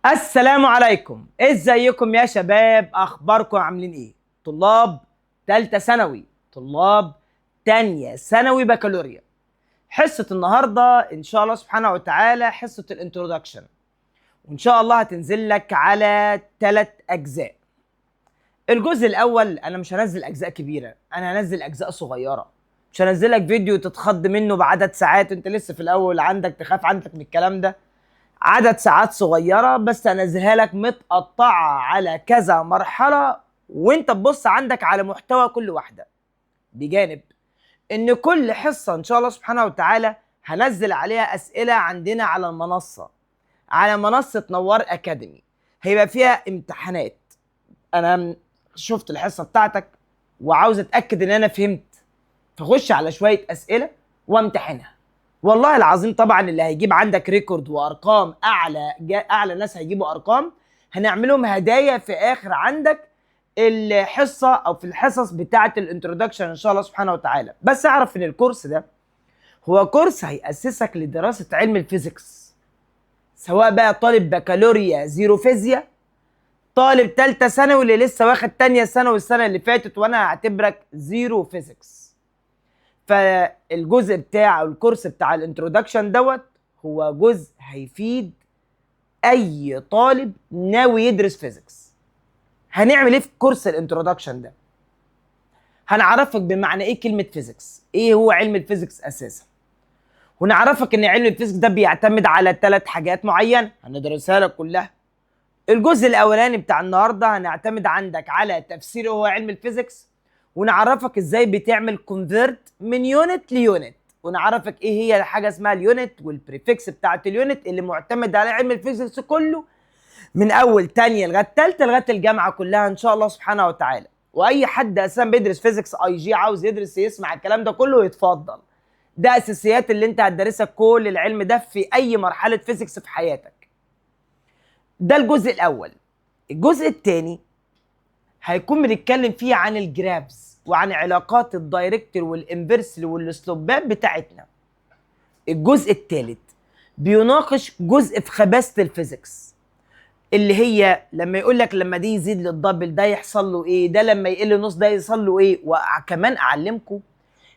السلام عليكم، ازيكم يا شباب؟ اخباركم عاملين ايه؟ طلاب تالتة ثانوي، طلاب تانية ثانوي بكالوريا. حصة النهاردة ان شاء الله سبحانه وتعالى حصة ال introduction، وان شاء الله هتنزل لك على 3 اجزاء. الجزء الاول، انا مش هنزل اجزاء كبيرة، انا هنزل اجزاء صغيرة. مش هنزل لك فيديو تتخض منه بعدد ساعات، انت لسه في الاول عندك تخاف عندك من الكلام ده. عدد ساعات صغيرة بس هنزلها لك متقطعة على كذا مرحلة، وانت تبص عندك على محتوى كل واحدة. بجانب ان كل حصة ان شاء الله سبحانه وتعالى هنزل عليها اسئلة عندنا على المنصة، على منصة نوار اكاديمي، هيبقى فيها امتحانات. انا شفت الحصة بتاعتك وعاوز اتأكد ان انا فهمت، فخش على شوية اسئلة وامتحنها. والله العظيم طبعا اللي هيجيب عندك record وارقام اعلى، اعلى ناس هيجيبوا ارقام هنعملهم هدايا في اخر عندك الحصة او في الحصص بتاعه ال introduction ان شاء الله سبحانه وتعالى. بس اعرف ان الكورس ده هو كورس هيأسسك لدراسة علم ال physics، سواء بقى طالب بكالوريا zero فيزياء، طالب تالتة ثانوي اللي لسه واخد تانية ثانوي السنة اللي فاتت، وانا هعتبرك zero physics. فالجزء بتاع الكورس بتاع ال introduction دوت هو جزء هيفيد اي طالب ناوي يدرس physics. هنعمل ايه في كورس ال introduction ده؟ هنعرفك بمعنى ايه كلمة physics، ايه هو علم ال physics اساسا، ونعرفك ان علم ال physics ده بيعتمد على 3 حاجات معينة هندرسها لك كلها. الجزء الاولاني بتاع النهارده هنعتمد عندك على تفسير هو علم ال physics، ونعرفك ازاي بتعمل convert من unit ل unit، ونعرفك ايه هي حاجة اسمها ال unit وال prefix بتاعت ال unit اللي معتمد على علم ال physics كله من اول تانية لغاية تالتة لغاية الجامعة كلها ان شاء الله سبحانه وتعالى. واي حد اساسا بيدرس physics IG عاوز يدرس يسمع الكلام ده كله يتفضل، ده اساسيات اللي انت هتدرسها كل العلم ده في اي مرحلة physics في حياتك. ده الجزء الاول. الجزء الثاني هيكون بنتكلم فيه عن ال graphs وعن علاقات ال direct وال inverse وال slope ات بتاعتنا. الجزء الثالث بيناقش جزء في خباثه ال physics، اللي هي لما يقول لك لما دي يزيد لل double ده يحصل له ايه، ده لما يقل نص ده يحصل له ايه. وكمان اعلمكم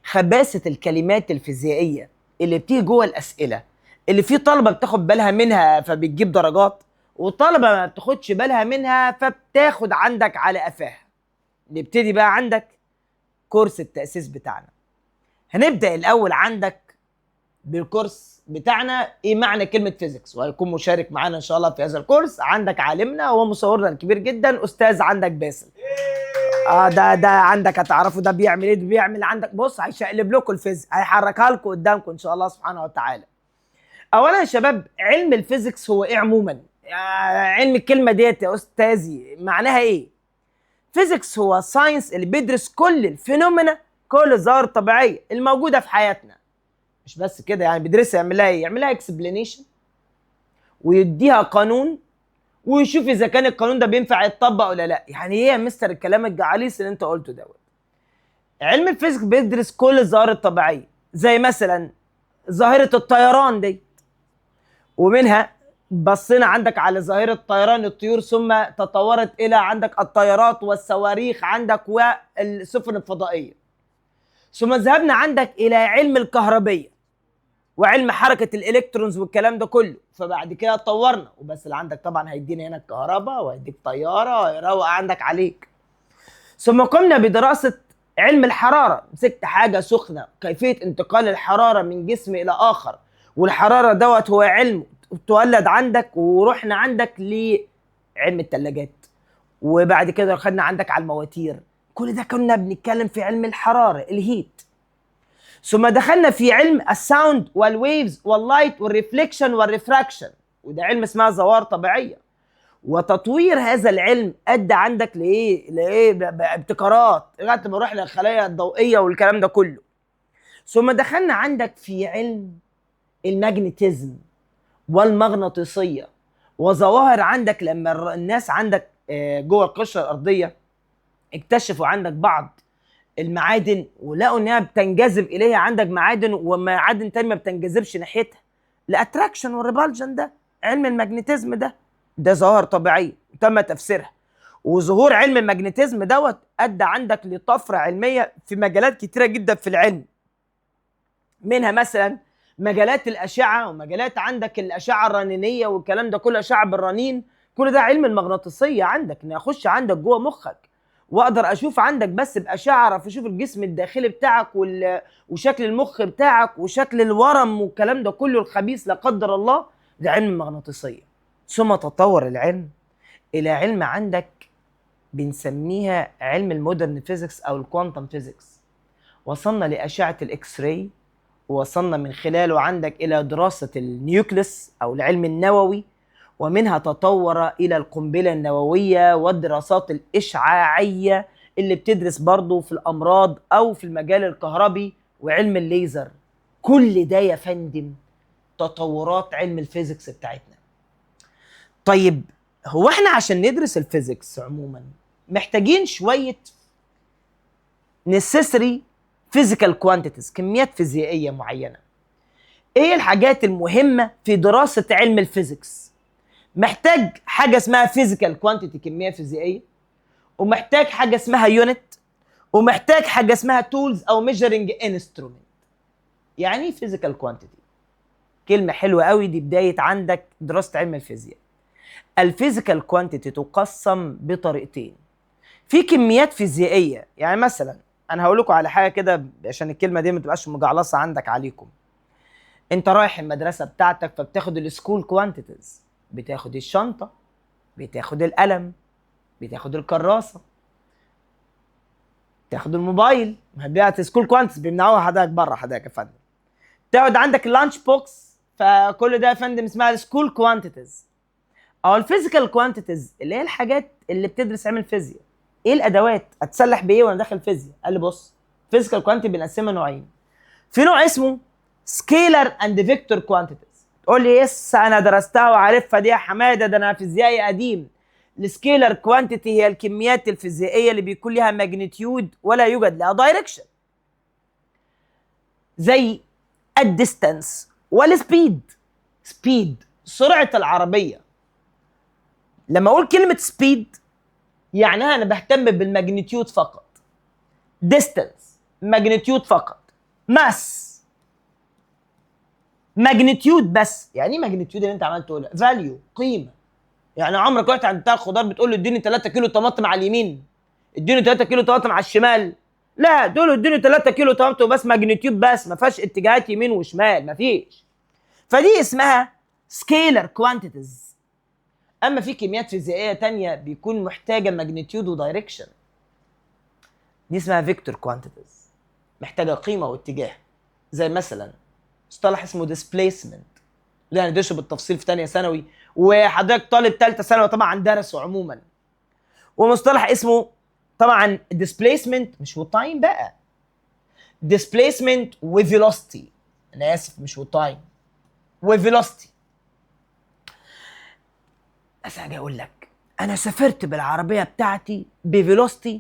خباثه الكلمات الفيزيائية اللي بتيجي جوه الاسئله، اللي في طلبه بتاخد بالها منها فبتجيب درجات، وطلبه ما بتاخدش بالها منها فبتاخد عندك على قفاها. نبتدي بقى عندك كورس التاسيس بتاعنا. هنبدا الاول عندك بالكورس بتاعنا ايه معنى كلمة physics، وهيكون مشارك معانا ان شاء الله في هذا الكورس عندك عالمنا ومصورنا الكبير جدا استاذ عندك باسل. ده عندك هتعرفوا ده بيعمل ايه، ده بيعمل عندك بص هيشقلب لكم الفيزياء، هيحركها لكم قدامكم ان شاء الله سبحانه وتعالى. اولا يا شباب، علم ال physics هو ايه عموما؟ علم الكلمة ديت يا استاذي معناها ايه؟ physics هو science اللي بيدرس كل ال phenomena، كل الظواهر الطبيعية الموجودة في حياتنا. مش بس كده، يعني بيدرسها يعمل لها ايه؟ يعمل لها explanation ويديها قانون ويشوف اذا كان القانون ده بينفع يتطبق ولا لا. يعني ايه يا مستر الكلام الجعاليس اللي انت قلته دوت؟ علم ال physics بيدرس كل الظواهر الطبيعيه، زي مثلا ظاهره الطيران دي، ومنها بصينا عندك على ظاهرة طيران الطيور، ثم تطورت إلى عندك الطيارات والصواريخ عندك والسفن الفضائية. ثم ذهبنا عندك إلى علم الكهربية وعلم حركة ال electrons والكلام ده كله. فبعد كده اتطورنا، وبس اللي عندك طبعا هيدينا هنا الكهرباء وهيديك طيارة ويروق عندك عليك. ثم قمنا بدراسة علم الحراره. مسكت حاجة سخنه، كيفية انتقال الحرارة من جسم الى اخر، والحرارة دوت هو علم تولد عندك، ورحنا عندك لعلم الثلاجات، وبعد كده خدنا عندك على المواتير. كل ده كنا بنتكلم في علم الحراره، ال heat. ثم دخلنا في علم ال sound وال waves وال light وال reflection وال refraction، وده علم اسمها ظواهر طبيعيه. وتطوير هذا العلم ادى عندك لايه؟ لايه؟ بابتكارات لغاية ما نروح للخلايا الضوئية والكلام ده كله. ثم دخلنا عندك في علم ال magnetism والمغناطيسيه وظواهر عندك لما الناس عندك جوه القشرة الارضية اكتشفوا عندك بعض المعادن ولقوا انها بتنجذب اليها عندك معادن، ومعادن تانية ما بتنجذبش ناحيتها. ال attraction وال repulsion ده علم ال magnetism ده. ده ظواهر طبيعية تم تفسيرها. وظهور علم ال magnetism دوت ادى عندك لطفره علمية في مجالات كتيرة جدا في العلم، منها مثلا مجالات الاشعة، ومجالات عندك الاشعة الرنينيه والكلام ده كله، اشعه بالرنين، كل ده علم المغناطيسيه عندك، ان اخش عندك جوه مخك واقدر اشوف عندك بس باشعه، اعرف اشوف الجسم الداخلي بتاعك وشكل المخ بتاعك وشكل الورم والكلام ده كله الخبيث لا قدر الله، ده علم المغناطيسيه. ثم تطور العلم الى علم عندك بنسميها علم ال modern physics او ال quantum physics. وصلنا لاشعه ال X-ray، ووصلنا من خلاله عندك الى دراسة ال nucleus او العلم النووي، ومنها تطور الى القنبلة النووية والدراسات الاشعاعيه اللي بتدرس برضه في الامراض او في المجال الكهربي وعلم الليزر. كل ده يا فندم تطورات علم ال physics بتاعتنا. طيب هو احنا عشان ندرس ال physics عموما محتاجين شوية necessary physical quantities، كميات فيزيائية معينة. ايه الحاجات المهمة في دراسة علم ال physics؟ محتاج حاجة اسمها physical quantity، كمية فيزيائيه، ومحتاج حاجة اسمها unit، ومحتاج حاجة اسمها tools او measuring instrument. يعني ايه physical quantity؟ كلمة حلوة قوي دي، بداية عندك دراسة علم الفيزياء. ال physical quantity تقسم بطريقتين. في كميات فيزيائيه، يعني مثلا انا هقول لكم على حاجة كده عشان الكلمة دي ما تبقاش مجعلصه عندك عليكم. انت رايح المدرسة بتاعتك فبتاخد ال school quantities، بتاخد الشنطه، بتاخد القلم، بتاخد الكراسه، تاخد الموبايل، ما بيعت school quantities بيمنعوها حضرتك بره حضرتك يا فندم. تاخد عندك ال lunch box، فكل ده يا فندم اسمها ال school quantities او ال physical quantities، اللي هي الحاجات اللي بتدرس علم الفيزياء. ايه الادوات؟ اتسلح بايه وانا داخل فيزياء؟ قال لي بص، physical quantity بنقسمها نوعين. في نوع اسمه scalar and vector quantities. تقول لي yes انا درستها وعارفها دي يا حماده، ده انا فيزيائي قديم. ال scalar quantity هي الكميات الفيزيائية اللي بيكون لها magnitude ولا يوجد لها direction، زي ال distance وال speed. speed سرعة العربيه. لما اقول كلمة speed يعني انا بهتم بال magnitude فقط، distance magnitude فقط، mass magnitude بس. يعني ايه magnitude اللي انت عمال تقولها؟ value، قيمه. يعني عمرك رحت عند بتاع الخضار بتقول له اديني 3 كيلو طماطم على اليمين، اديني 3 كيلو طماطم على الشمال؟ لا، دول اديني 3 كيلو طماطم بس، magnitude بس، ما فيهاش اتجاهات يمين وشمال، ما فيش. فدي اسمها scalar quantities. اما في كميات فيزيائية تانية بيكون محتاجه magnitude و direction، دي اسمها vector quantities، محتاجه قيمة واتجاه، زي مثلا مصطلح اسمه displacement، ده هندرسه بالتفصيل في ثانية ثانوي، وحضرتك طالب ثالثة ثانوي طبعا درسه عموما. ومصطلح اسمه طبعا displacement، مش و time بقى، displacement و velocity، انا اسف، مش و time، و velocity. بس اجي اقول لك انا سافرت بالعربية بتاعتي ب velocity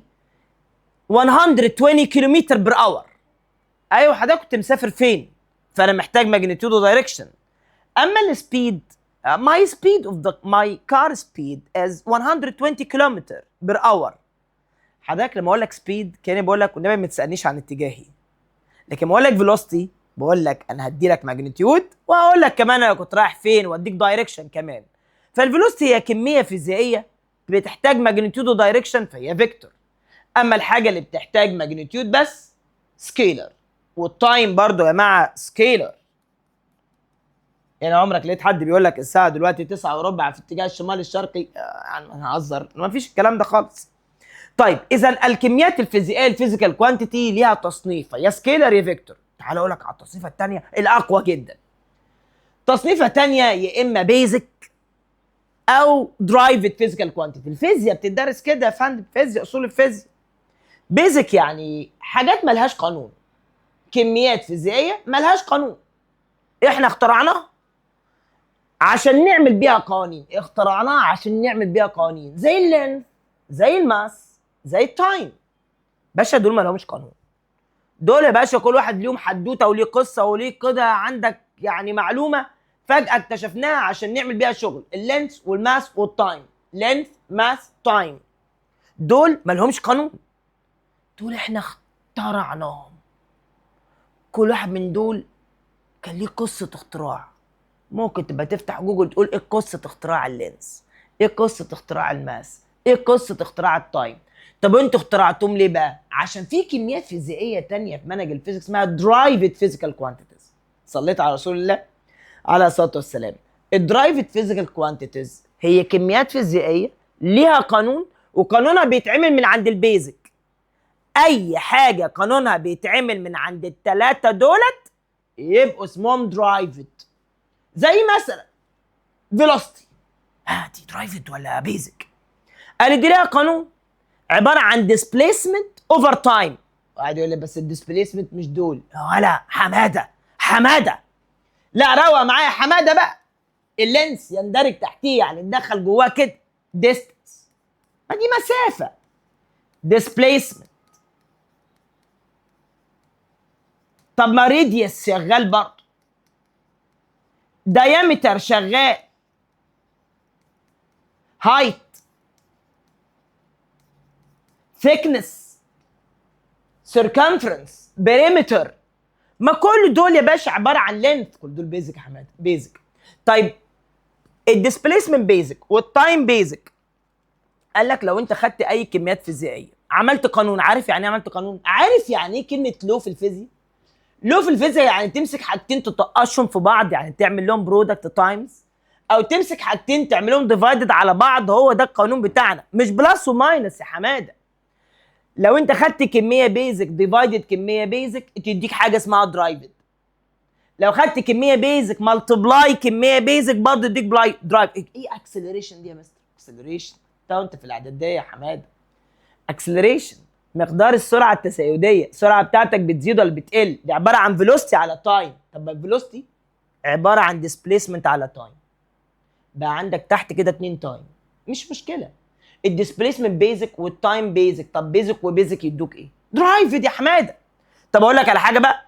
120 كيلومتر per hour. ايوه حضرتك كنت مسافر فين؟ فانا محتاج magnitude و direction. اما ال speed، my speed of the my car speed is 120 كيلومتر per hour. حضرتك لما اقول لك speed كاني بقول لك والنبي ما تسالنيش عن اتجاهي، لكن لما اقول لك velocity بقول لك انا هدي لك magnitude وهقول لك كمان انا كنت رايح فين واديك direction كمان. فال velocity هي كمية فيزيائية بتحتاج magnitude و direction فهي vector. اما الحاجة اللي بتحتاج magnitude بس scalar. وال time برضو يا جماعة scalar. يعني عمرك لقيت حد بيقول لك الساعة دلوقتي 9:15 في اتجاه الشمال الشرقي؟ يعني انا هزر، ما فيش الكلام ده خالص. طيب اذا الكميات الفيزيائية ال physical quantity ليها تصنيفه، يا scalar يا vector. تعال اقول لك على التصنيفه الثانية الاقوى جدا. تصنيفه ثانية يا اما basic او derived physical quantity. الفيزياء بتدرس كده يا فندم، فيزياء، اصول الفيزياء. basic يعني حاجات ملهاش قانون، كميات فيزيائية ملهاش قانون، احنا اخترعناها عشان نعمل بيها قوانين، اخترعناها عشان نعمل بيها قوانين، زي ال length، زي ال mass، زي ال time. باشا دول ما لهمش قانون، دول يا باشا كل واحد ليهم حدوتة وليه قصة وليه كده عندك يعني معلومة. فجاة اكتشفناها عشان نعمل بيها شغل، ال length وال mass وال time. length، mass، time، دول ما لهمش قانون، دول احنا اخترعناهم. كل واحد من دول كان ليه قصة اختراع. ممكن تبقى تفتح جوجل تقول ايه قصة اختراع ال length، ايه قصة اختراع ال mass، ايه قصة اختراع ال time. طب انتوا اخترعتهم ليه بقى؟ عشان في كميات فيزيائية تانية في منهج ال physics اسمها derived physical quantities. صليت على رسول الله عليه الصلاة والسلام. ال derived physical quantities هي كميات فيزيائية ليها قانون، وقانونها بيتعمل من عند ال basic. اي حاجة قانونها بيتعمل من عند الثلاثة دولت يبقوا اسمهم derived. زي مثلا velocity، دي derived ولا basic؟ قال دي ليها قانون عبارة عن displacement over time. واحد يقول لي بس ال displacement مش دول. ولا حماده، حمادة لا، روق معايا حمادة بقى. ال length يندرج تحتيه، يعني ندخل جواه كده distance، ما دي مسافه، displacement. طب ما radius شغال برضه، diameter شغال، height، thickness، circumference، perimeter، ما كل دول يا باشا عبارة عن length، كل دول basic يا حماده، basic. طيب ال displacement basic وال time basic. قال لك لو انت خدت اي كميات فيزيائية عملت قانون، عارف يعني ايه عملت قانون؟ عارف يعني ايه كلمة law في الفيزياء؟ law في الفيزياء يعني تمسك حاجتين تطقشهم في بعض، يعني تعمل لهم product times، او تمسك حاجتين تعمل لهم divided على بعض. هو ده القانون بتاعنا، مش plus و minus يا حماده. لو انت خدت كمية basic divided كمية basic تديك حاجة اسمها derived. لو خدت كمية basic multiply كمية basic برضه تديك بلاي derived. ايه acceleration دي يا مستر؟ acceleration ده انت في الاعدادية يا حماده. acceleration مقدار السرعة التزايديه، السرعة بتاعتك بتزيد ولا بتقل، دي عبارة عن velocity على time. طب ال velocity عبارة عن displacement على time، بقى عندك تحت كده 2 time، مش مشكلة. ال displacement basic وال time basic، طب basic و basic يدوك ايه؟ derived يا حماده. طب اقول لك على حاجة بقى،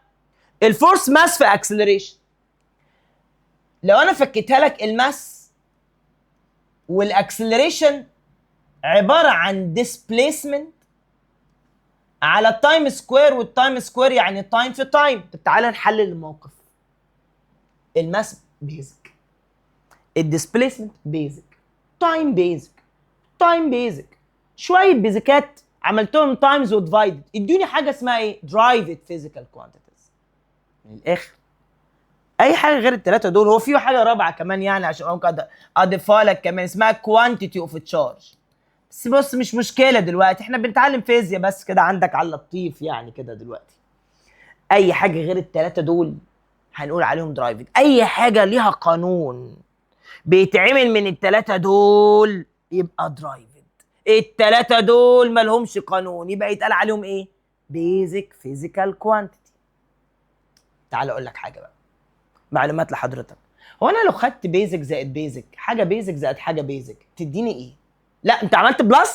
ال force mass في acceleration، لو انا فكيتها لك ال mass وال acceleration عبارة عن displacement على ال time square، وال time square يعني time في time. طب تعالى نحلل الموقف. ال mass basic، ال displacement basic، time basic، time basic، شوية basic ات عملتهم times و divided ادوني حاجة اسمها ايه؟ derived physical quantities. من الاخر اي حاجة غير الثلاثة دول. هو في حاجة رابعه كمان يعني عشان ممكن اضيفها لك كمان اسمها quantity of charge، بس بص مش مشكلة دلوقتي، احنا بنتعلم فيزياء بس كده عندك على اللطيف يعني كده. دلوقتي اي حاجة غير الثلاثة دول هنقول عليهم derived. اي حاجة ليها قانون بيتعمل من الثلاثة دول يبقى derived. الثلاثة دول ما لهمش قانون يبقى يتقال عليهم ايه؟ basic physical quantity. تعال اقول لك حاجة بقى، معلومات لحضرتك. هو انا لو خدت basic زائد basic، حاجة basic زائد حاجة basic، تديني ايه؟ لا انت عملت plus،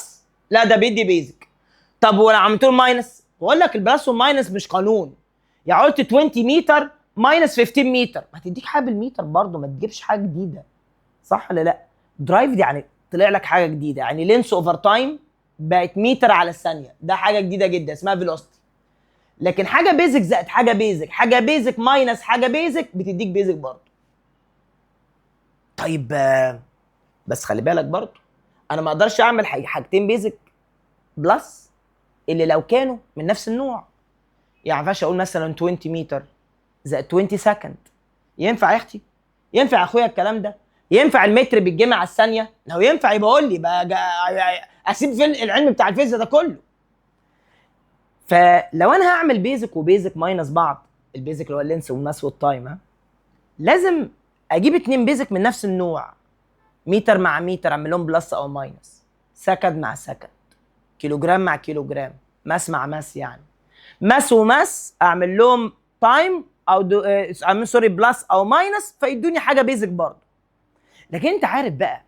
لا ده بيدي basic. طب ولو عملت له minus؟ بقول لك ال plus وال minus مش قانون. يعني قلت 20 متر minus 15 متر، ما تديك حاجة بالمتر برضه، ما تجيبش حاجة جديدة، صح ولا لا؟ derived يعني طلع لك حاجة جديده، يعني length over time بقت متر على الثانيه، ده حاجة جديدة جدا اسمها velocity. لكن حاجة basic زائد حاجة basic، حاجة basic minus حاجة basic، بتديك basic برضه. طيب بس خلي بالك برضه انا ما اقدرش اعمل حاجتين basic plus اللي لو كانوا من نفس النوع. يعني ما ينفعش اقول مثلا 20 متر زائد 20 second. ينفع يا اختي؟ ينفع يا اخويا الكلام ده؟ ينفع المتر بالجمع على الثانية؟ لو ينفع يبقى قول لي بقى اسيب في العلم بتاع الفيزياء ده كله. فلو انا هعمل basic و basic minus بعض، ال basic اللي هو ال length وال mass وال time، ها، لازم اجيب اتنين basic من نفس النوع، متر مع متر اعمل لهم plus او minus، second مع second، كيلوجرام مع كيلوجرام، mass مع mass، يعني mass و mass اعمل لهم time او دو اعمل sorry plus او minus فيدوني حاجة basic برضه. لكن انت عارف بقى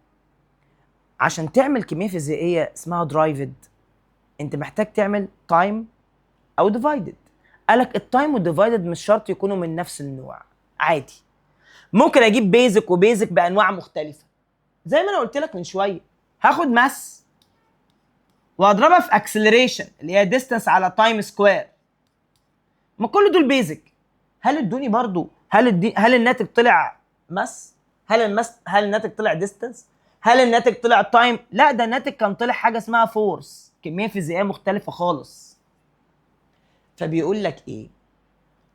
عشان تعمل كمية فيزيائية اسمها derived انت محتاج تعمل time او divided. قالك ال time وال divided مش شرط يكونوا من نفس النوع، عادي. ممكن اجيب basic و basic بانواع مختلفه، زي ما انا قلت لك من شويه، هاخد mass واضربها في acceleration اللي هي distance على time square. ما كل دول basic. هل ادوني برضو هل الناتج طلع mass؟ هل الناتج طلع distance؟ هل الناتج طلع time؟ لا، ده الناتج كان طلع حاجة اسمها force، كمية فيزيائية مختلفة خالص. فبيقول لك ايه؟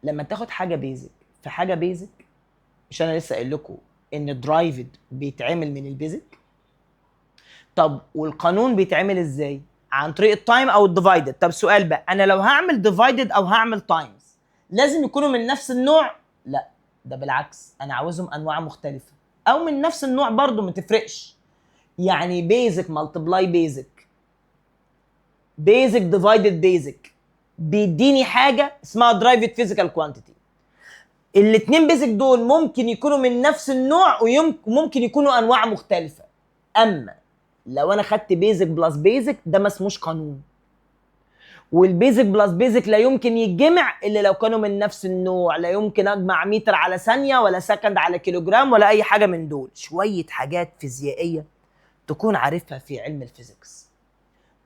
لما تاخد حاجة basic في حاجة basic، مش انا لسه قايل لكم ان derived بيتعمل من ال basic؟ طب والقانون بيتعمل ازاي؟ عن طريق ال time او ال divided. طب سؤال بقى، انا لو هعمل divided او هعمل times لازم يكونوا من نفس النوع؟ لا، ده بالعكس، انا عاوزهم انواع مختلفة او من نفس النوع برضو ما تفرقش. يعني basic multiply basic، basic divided basic، بيديني حاجة اسمها derived physical quantity. الاثنين basic دول ممكن يكونوا من نفس النوع وممكن يكونوا انواع مختلفه. اما لو انا خدت basic plus basic، ده ما اسموش قانون، وال basic plus basic لا يمكن يتجمع الا لو كانوا من نفس النوع. لا يمكن اجمع متر على ثانية ولا second على كيلوجرام ولا اي حاجة من دول. شوية حاجات فيزيائية تكون عارفها في علم ال physics.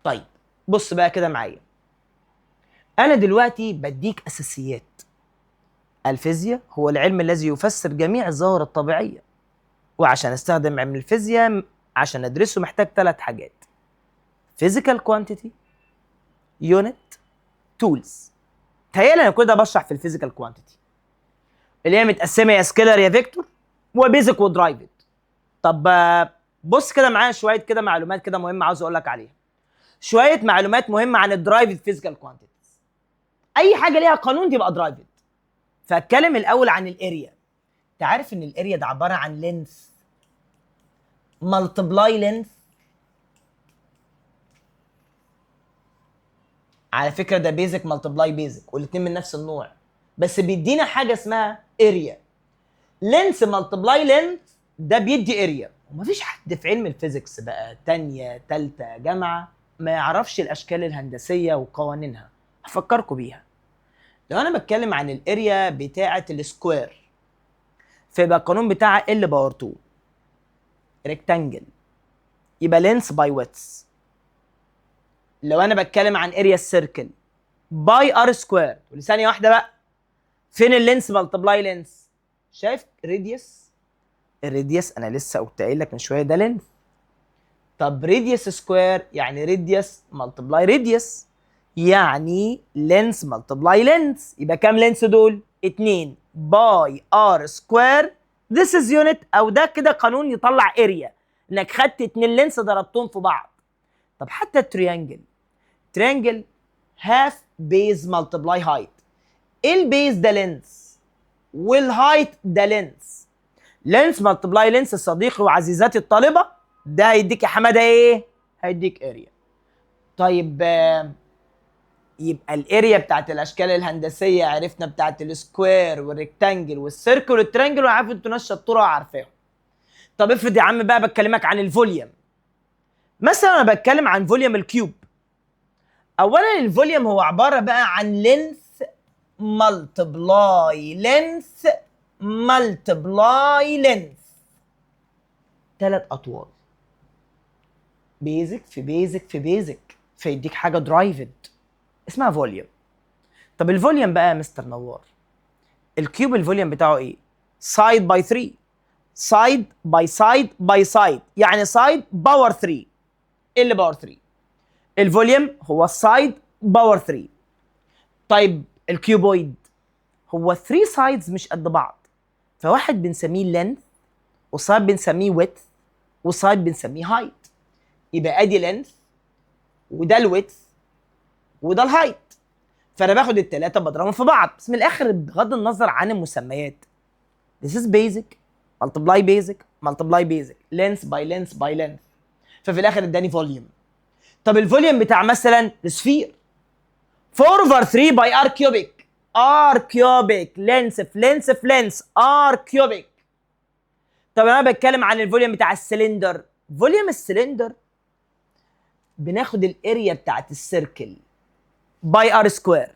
طيب، بص بقى كده معايا، انا دلوقتي بديك اساسيات الفيزياء. هو العلم الذي يفسر جميع الظواهر الطبيعيه، وعشان استخدم علم الفيزياء، عشان ادرسه، محتاج ثلاث حاجات: physical quantity، unit، tools. تهيألي انا كل ده بشرح في ال physical quantity اللي هي متقسمه يا scalar يا vector و basic و derived. طب بص كده معايا، شوية كده معلومات كده مهمة عاوز اقول لك عليها، شوية معلومات مهمة عن ال derived physical quantities. اي حاجة ليها قانون تبقى derived. فاتكلم الاول عن ال area. انت عارف ان ال area ده عبارة عن length multiply length؟ على فكرة ده basic multiply basic، والاثنين من نفس النوع، بس بيدينا حاجة اسمها area. length multiply length ده بيدي area. ومفيش حد في علم ال physics بقى تانية تالتة جامعة ما يعرفش الاشكال الهندسية وقوانينها. هفكركم بيها. لو انا بتكلم عن ال area بتاعة ال square، فيبقى القانون بتاعها L power 2، rectangle، يبقى length by width. لو انا بتكلم عن area ال circle، pi r square. ولثانيه واحدة بقى، فين ال length multiply length؟ شايف radius؟ ال radius انا لسه قلت قايل لك من شوية ده length. طب radius square يعني radius multiply radius، يعني length multiply length. يبقى كام length دول؟ 2 pi r square. This is unit، او ده كده قانون يطلع area، انك خدت اتنين length ضربتهم في بعض. طب حتى ال triangle، triangle half base multiply height. ايه ال base؟ ده length، وال height ده length. length multiply length صديقي وعزيزاتي الطالبه، ده هيديك يا حمادة ايه؟ هيديك area. طيب يبقى ال area بتاعت الاشكال الهندسية عرفنا، بتاعت ال square وال rectangle وال circle وال triangle، وعارف انتوا ناس شطوره وعارفاهم. طب افرض يا عم بقى بكلمك عن ال volume مثلا، انا بتكلم عن volume ال cube. اولا ال volume هو عبارة بقى عن length multiply length multiply length، ثلاث اطوال، basic في basic في basic، فيديك حاجة derived اسمها volume. طب ال volume بقى يا مستر نوار، ال cube ال volume بتاعه ايه؟ side by 3، side by side by side، يعني side power 3. ايه اللي power 3؟ ال volume هو ال side power 3. طيب ال cuboid هو 3 sides مش قد بعض، فواحد بنسميه length و side بنسميه width و side بنسميه height. يبقى ادي length وده ال width وده ال height، فانا باخد الثلاثة بضربهم في بعض. بس من الاخر، بغض النظر عن المسميات، this is basic multiply basic multiply basic، length by length by length، ففي الاخر اداني volume. طب ال volume بتاع مثلا ال sphere، 4 over 3 pi r cubic، r cubic، length في length في length، r cubic. طب انا بتكلم عن ال volume بتاع ال cylinder، volume ال cylinder بناخد ال area بتاعت ال circle pi r square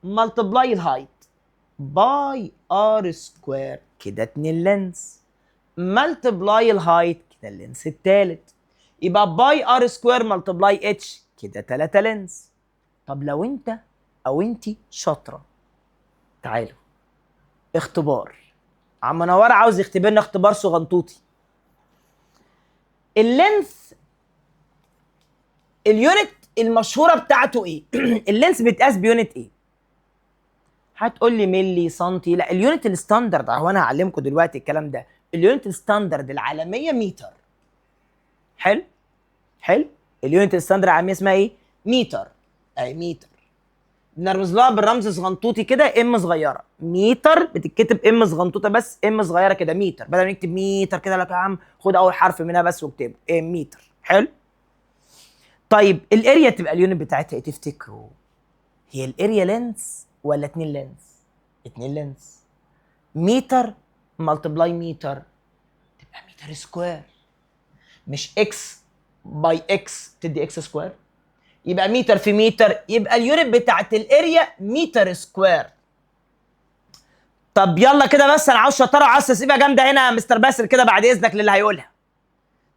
multiply ال height pi r square. كده 2 length، multiply ال height، كده ال length التالت. يبقى pi r square multiply h، كده 3 length. طب لو انت او انت شاطرة، تعالوا اختبار. عم نوار عاوز يختبرنا اختبار صغنطوطي. ال length ال unit المشهورة بتاعته ايه؟ ال length بيتقاس ب unit ايه؟ هتقول لي ملي، سنتي. لا، ال unit ال standard، هو انا هعلمكم دلوقتي الكلام ده. ال unit ال standard العالمية متر. حلو حلو. ال unit ال standard العالمية اسمها ايه؟ متر. اي متر بنرمز لها بالرمز صغنطوطي كده، m صغيره. متر بتتكتب m صغنطوطه بس، m صغيرة كده، متر. بدل ما نكتب متر كده، لك يا عم خد اول حرف منها بس واكتبه ايه؟ متر. حلو. طيب ال area تبقى ال unit بتاعتها ايه تفتكروا؟ هي ال area length ولا اتنين length؟ اتنين length. متر multiply متر تبقى متر square. مش x by x تدي x square؟ يبقى متر في متر، يبقى ال unit بتاعت ال area متر square. طب يلا كده بس، انا عاوز شطارة وعاوز تسقيفه جامدة هنا يا مستر باسل كده بعد اذنك للي هيقولها.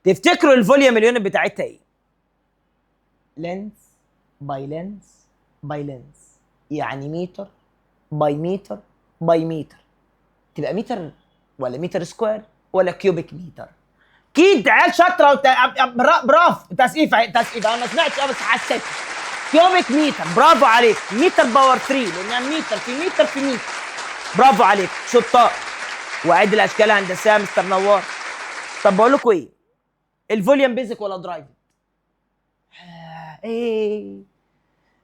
تفتكروا ال volume ال unit بتاعتها ايه؟ length by length by length، يعني متر by متر by متر، تبقى متر ولا متر square ولا cubic meter؟ اكيد عيال شاطرة برافو، تسقيفه تسقيفه. انا ما سمعتش بس حسيت cubic meter. برافو عليك. متر power 3، لانها متر في متر في متر. برافو عليك، شطار. وعد الاشكال الهندسية يا مستر نوار. طب بقول لكم ايه، ال volume basic ولا derived؟ ايه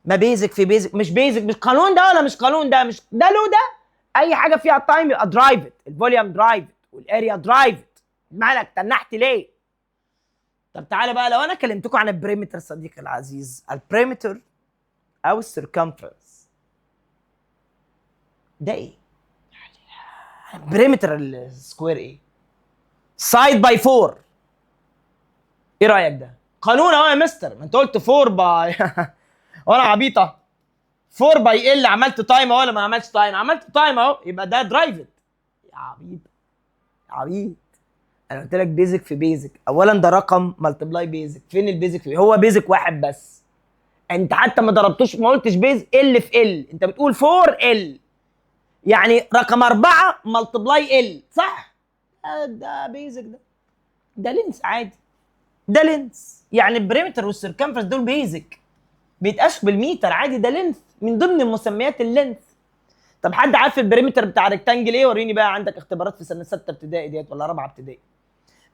ما basic في basic، مش basic، مش قانون ده ولا مش قانون ده؟ مش ده لو ده اي حاجة فيها time يبقى derived. ال volume derived وال area derived. مالك تنحت ليه؟ طب تعالى بقى، لو انا كلمتكم عن ال perimeter صديقي العزيز، ال perimeter او ال circumference ده ايه؟ perimeter ال square ايه؟ side by 4. ايه رايك؟ ده قانون اهو يا مستر. ما انت قلت 4 pi وانا عبيطه. 4 pi L، عملت time اهو ولا ما عملتش time؟ عملت time اهو، يبقى ده derived. يا عبيط يا عبيط، انا قلت لك basic في basic. اولا ده رقم multiply basic، فين ال basic في؟ هو basic واحد بس. انت حتى ما ضربتوش، ما قلتش base L في L، انت بتقول 4 L، يعني رقم 4 multiply L، صح؟ ده basic، ده length عادي، ده length. يعني ال perimeter وال circumference دول basic، بيتقاسوا بالميتر عادي، ده length من ضمن مسميات ال length. طب حد عارف ال perimeter بتاع rectangle ايه؟ وريني بقى، عندك اختبارات في سنة 6 ابتدائي ديت ولا رابعه ابتدائي.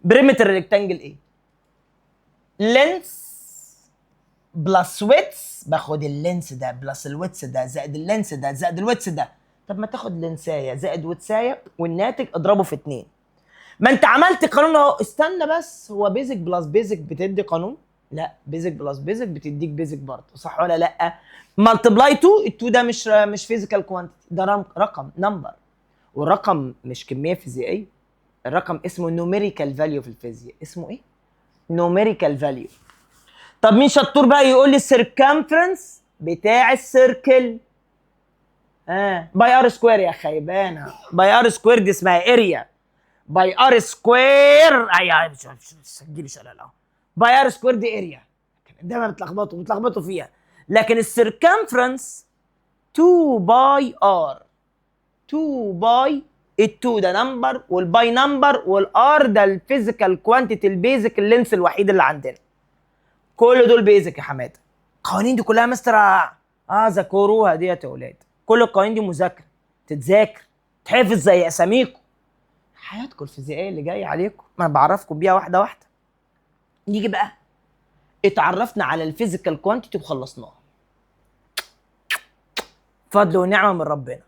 perimeter rectangle ايه؟ length plus width. باخد ال length ده plus ال width ده زائد ال length ده زائد ال width ده. طب ما تاخد length ايه زائد width ايه والناتج اضربه في اتنين. ما انت عملت قانون اهو. استنى بس، هو basic plus basic بتدي قانون؟ لا، basic plus basic بتديك basic برضه، صح ولا لا؟ multiply 2، ال 2 ده مش physical quantity، ده رقم، number، والرقم مش كمية فيزيائيه. الرقم اسمه numerical value في الفيزياء. اسمه ايه؟ numerical value. طب مين شطور بقى يقول لي ال circumference بتاع ال circle؟ اه، pi r square يا خيبانه. pi r square دي اسمها area. pi r square، اي سجلي شلال اهو. pi r square دي area، دايما بتلخبطوا فيها. لكن ال circumference 2 pi r، 2 pi، ال2 ده number وال pi number وال r ده ال physical quantity، ال basic، ال length الوحيد اللي عندنا. كل دول basic يا حماده. القوانين دي كلها مستر ذاكروها ديت يا اولاد. كل القوانين دي مذاكره، تتذاكر، تحفظ زي اساميكم. حياتكم الفيزيائية اللي جاية عليكم، ما انا بعرفكم بيها واحدة واحده. نيجي بقى، اتعرفنا على ال physical quantity وخلصناها، فضل ونعمه من ربنا.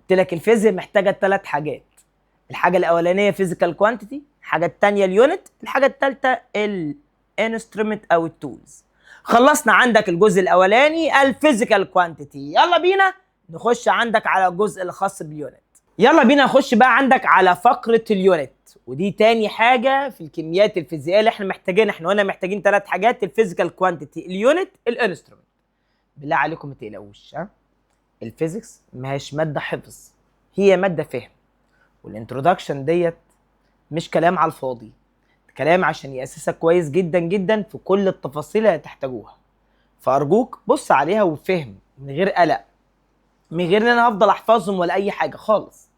قلت لك الفيزياء محتاجه ثلاث حاجات: الحاجة الاولانية physical quantity، الحاجة الثانية ال unit، الحاجة الثالثة ال instrument او ال tools. خلصنا عندك الجزء الاولاني ال physical quantity. يلا بينا نخش عندك على الجزء الخاص بال unit. يلا بينا نخش بقى عندك على فقره ال unit، ودي تاني حاجة في الكميات الفيزيائية اللي احنا محتاجينها. احنا قلنا محتاجين ثلاث حاجات: ال physical quantity، ال unit، ال instrument. بالله عليكم ما تقلقوش، ها، ال physics ما هيش مادة حفظ، هي مادة فهم. وال introduction ديت مش كلام على الفاضي، كلام عشان يأسسك كويس جدا جدا في كل التفاصيل اللي هتحتاجوها. فأرجوك بص عليها وفهم من غير قلق، من غير ان انا هفضل احفظهم ولا اي حاجة خالص.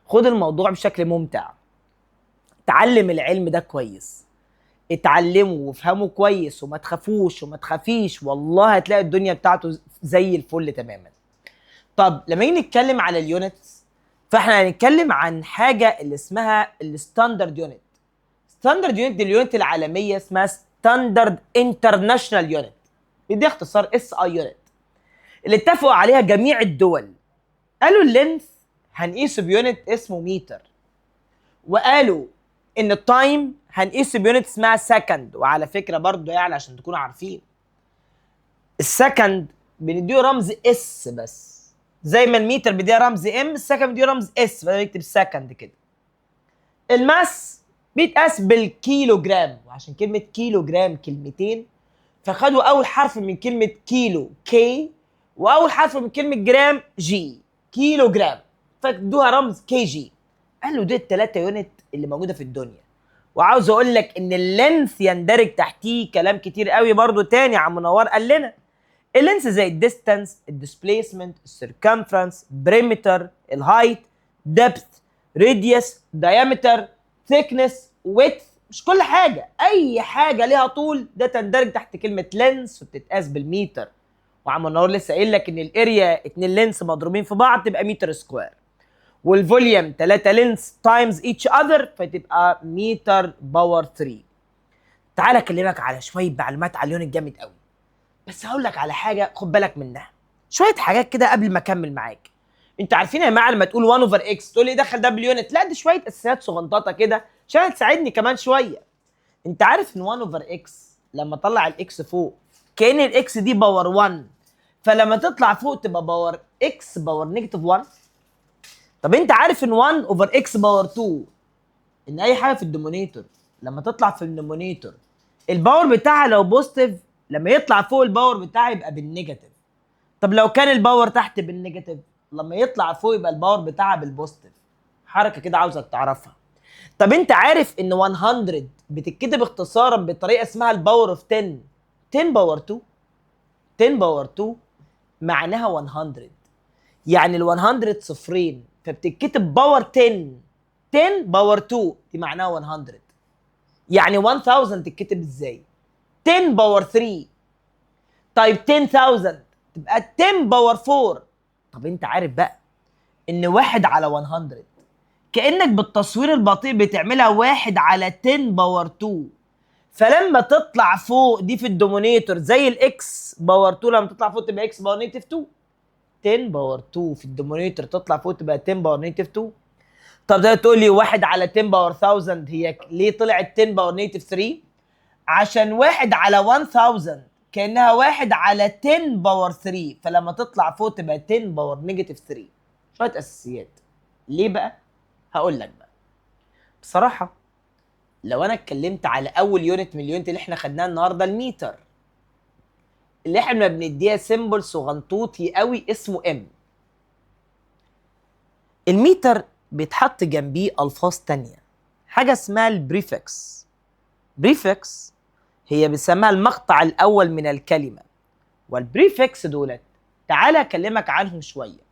خد الموضوع بشكل ممتع، تعلم العلم ده كويس، اتعلمه وافهمه كويس، وما تخافوش وما تخافيش، والله هتلاقي الدنيا بتاعته زي الفل تماما. طب لما نيجي نتكلم على ال units، فاحنا هنتكلم عن حاجة اللي اسمها ال standard unit. standard unit دي ال unit العالمية، اسمها standard international unit، دي اختصار SI unit، اللي اتفقوا عليها جميع الدول. قالوا ال length هنقيسه ب unit اسمه متر، وقالوا ان ال time هنقيسه ب unit اسمها second. وعلى فكرة برضو يعني عشان تكونوا عارفين، ال second بنديه رمز S بس، زي ما المتر بيديها رمز M، ال second بيديه رمز S، فبنكتب second كده. ال mass بيتقاس بالكيلو جرام، وعشان كلمة كيلو جرام كلمتين، فخدوا اول حرف من كلمة كيلو K، واول حرف من كلمة جرام G، كيلو جرام، فادوها رمز kg. قالوا دي الثلاثة unit اللي موجودة في الدنيا. وعاوز اقول لك ان ال length يندرج تحتيه كلام كتير قوي برضو تاني. عم نوار قال لنا ال length زي ال distance، ال displacement، ال circumference، perimeter، ال height، depth، radius، diameter، thickness، width. مش كل حاجه، اي حاجة ليها طول ده تندرج تحت كلمة length وبتتقاس بالمتر. وعم النهار لسه قايل لك ان ال area اتنين length مضروبين في بعض تبقى متر square، وال volume 3 length times each other فتبقى متر power 3. تعالى اكلمك على شوية معلومات على ال unit جامد قوي، بس هقول لك على حاجة خد بالك منها، شوية حاجات كده قبل ما اكمل معاك. انتوا عارفين يا جماعة لما تقول 1 over x تقول لي دخل ده بال unit؟ لا، دي شوية اساسيات صغنطاطه كده عشان تساعدني كمان شوية. انت عارف ان 1 over x لما اطلع ال x فوق كأن ال x دي power 1، فلما تطلع فوق تبقى power x power negative 1. طب انت عارف ان 1 over x power 2، ان اي حاجة في ال denominator لما تطلع في ال numerator ال power بتاعها لو positive لما يطلع فوق ال power بتاعها يبقى بال negative. طب لو كان ال power تحت بال negative لما يطلع فوق يبقى ال power بتاعها بال positive. حركة كده عاوزك تعرفها. طب انت عارف ان 100 بتتكتب اختصارا بطريقة اسمها ال power of 10، 10 power 2؟ 10 power 2 معناها 100، يعني ال 100 صفرين، فبتتكتب power 10، 10 power 2 دي معناها 100. يعني 1000 تتكتب ازاي؟ 10 power 3. طيب 10,000 تبقى 10 power 4. طب انت عارف بقى ان واحد على 100 كانك بالتصوير البطيء بتعملها واحد على 10 power 2، فلما تطلع فوق دي في ال denominator زي ال x power 2 لما تطلع فوق تبقى x power negative 2. 10 power 2 في ال denominator تطلع فوق تبقى 10 power negative 2. طب ده تقول لي واحد على 10 power 1000 هي ليه طلعت 10 power negative 3؟ عشان واحد على 1000 كانها واحد على 10 power 3، فلما تطلع فوق تبقى 10 power negative 3. شوية اساسيات. ليه بقى؟ هقول لك بقى بصراحه، لو انا اتكلمت على اول unit من ال unit اللي احنا خدناها النهارده، الميتر، اللي احنا بنديها symbol صغنطوطي قوي اسمه M. الميتر بيتحط جنبيه الفاظ تانية، حاجة اسمها ال prefix. prefix هي بنسميها المقطع الاول من الكلمه، وال prefix دولت تعالى اكلمك عنهم شويه،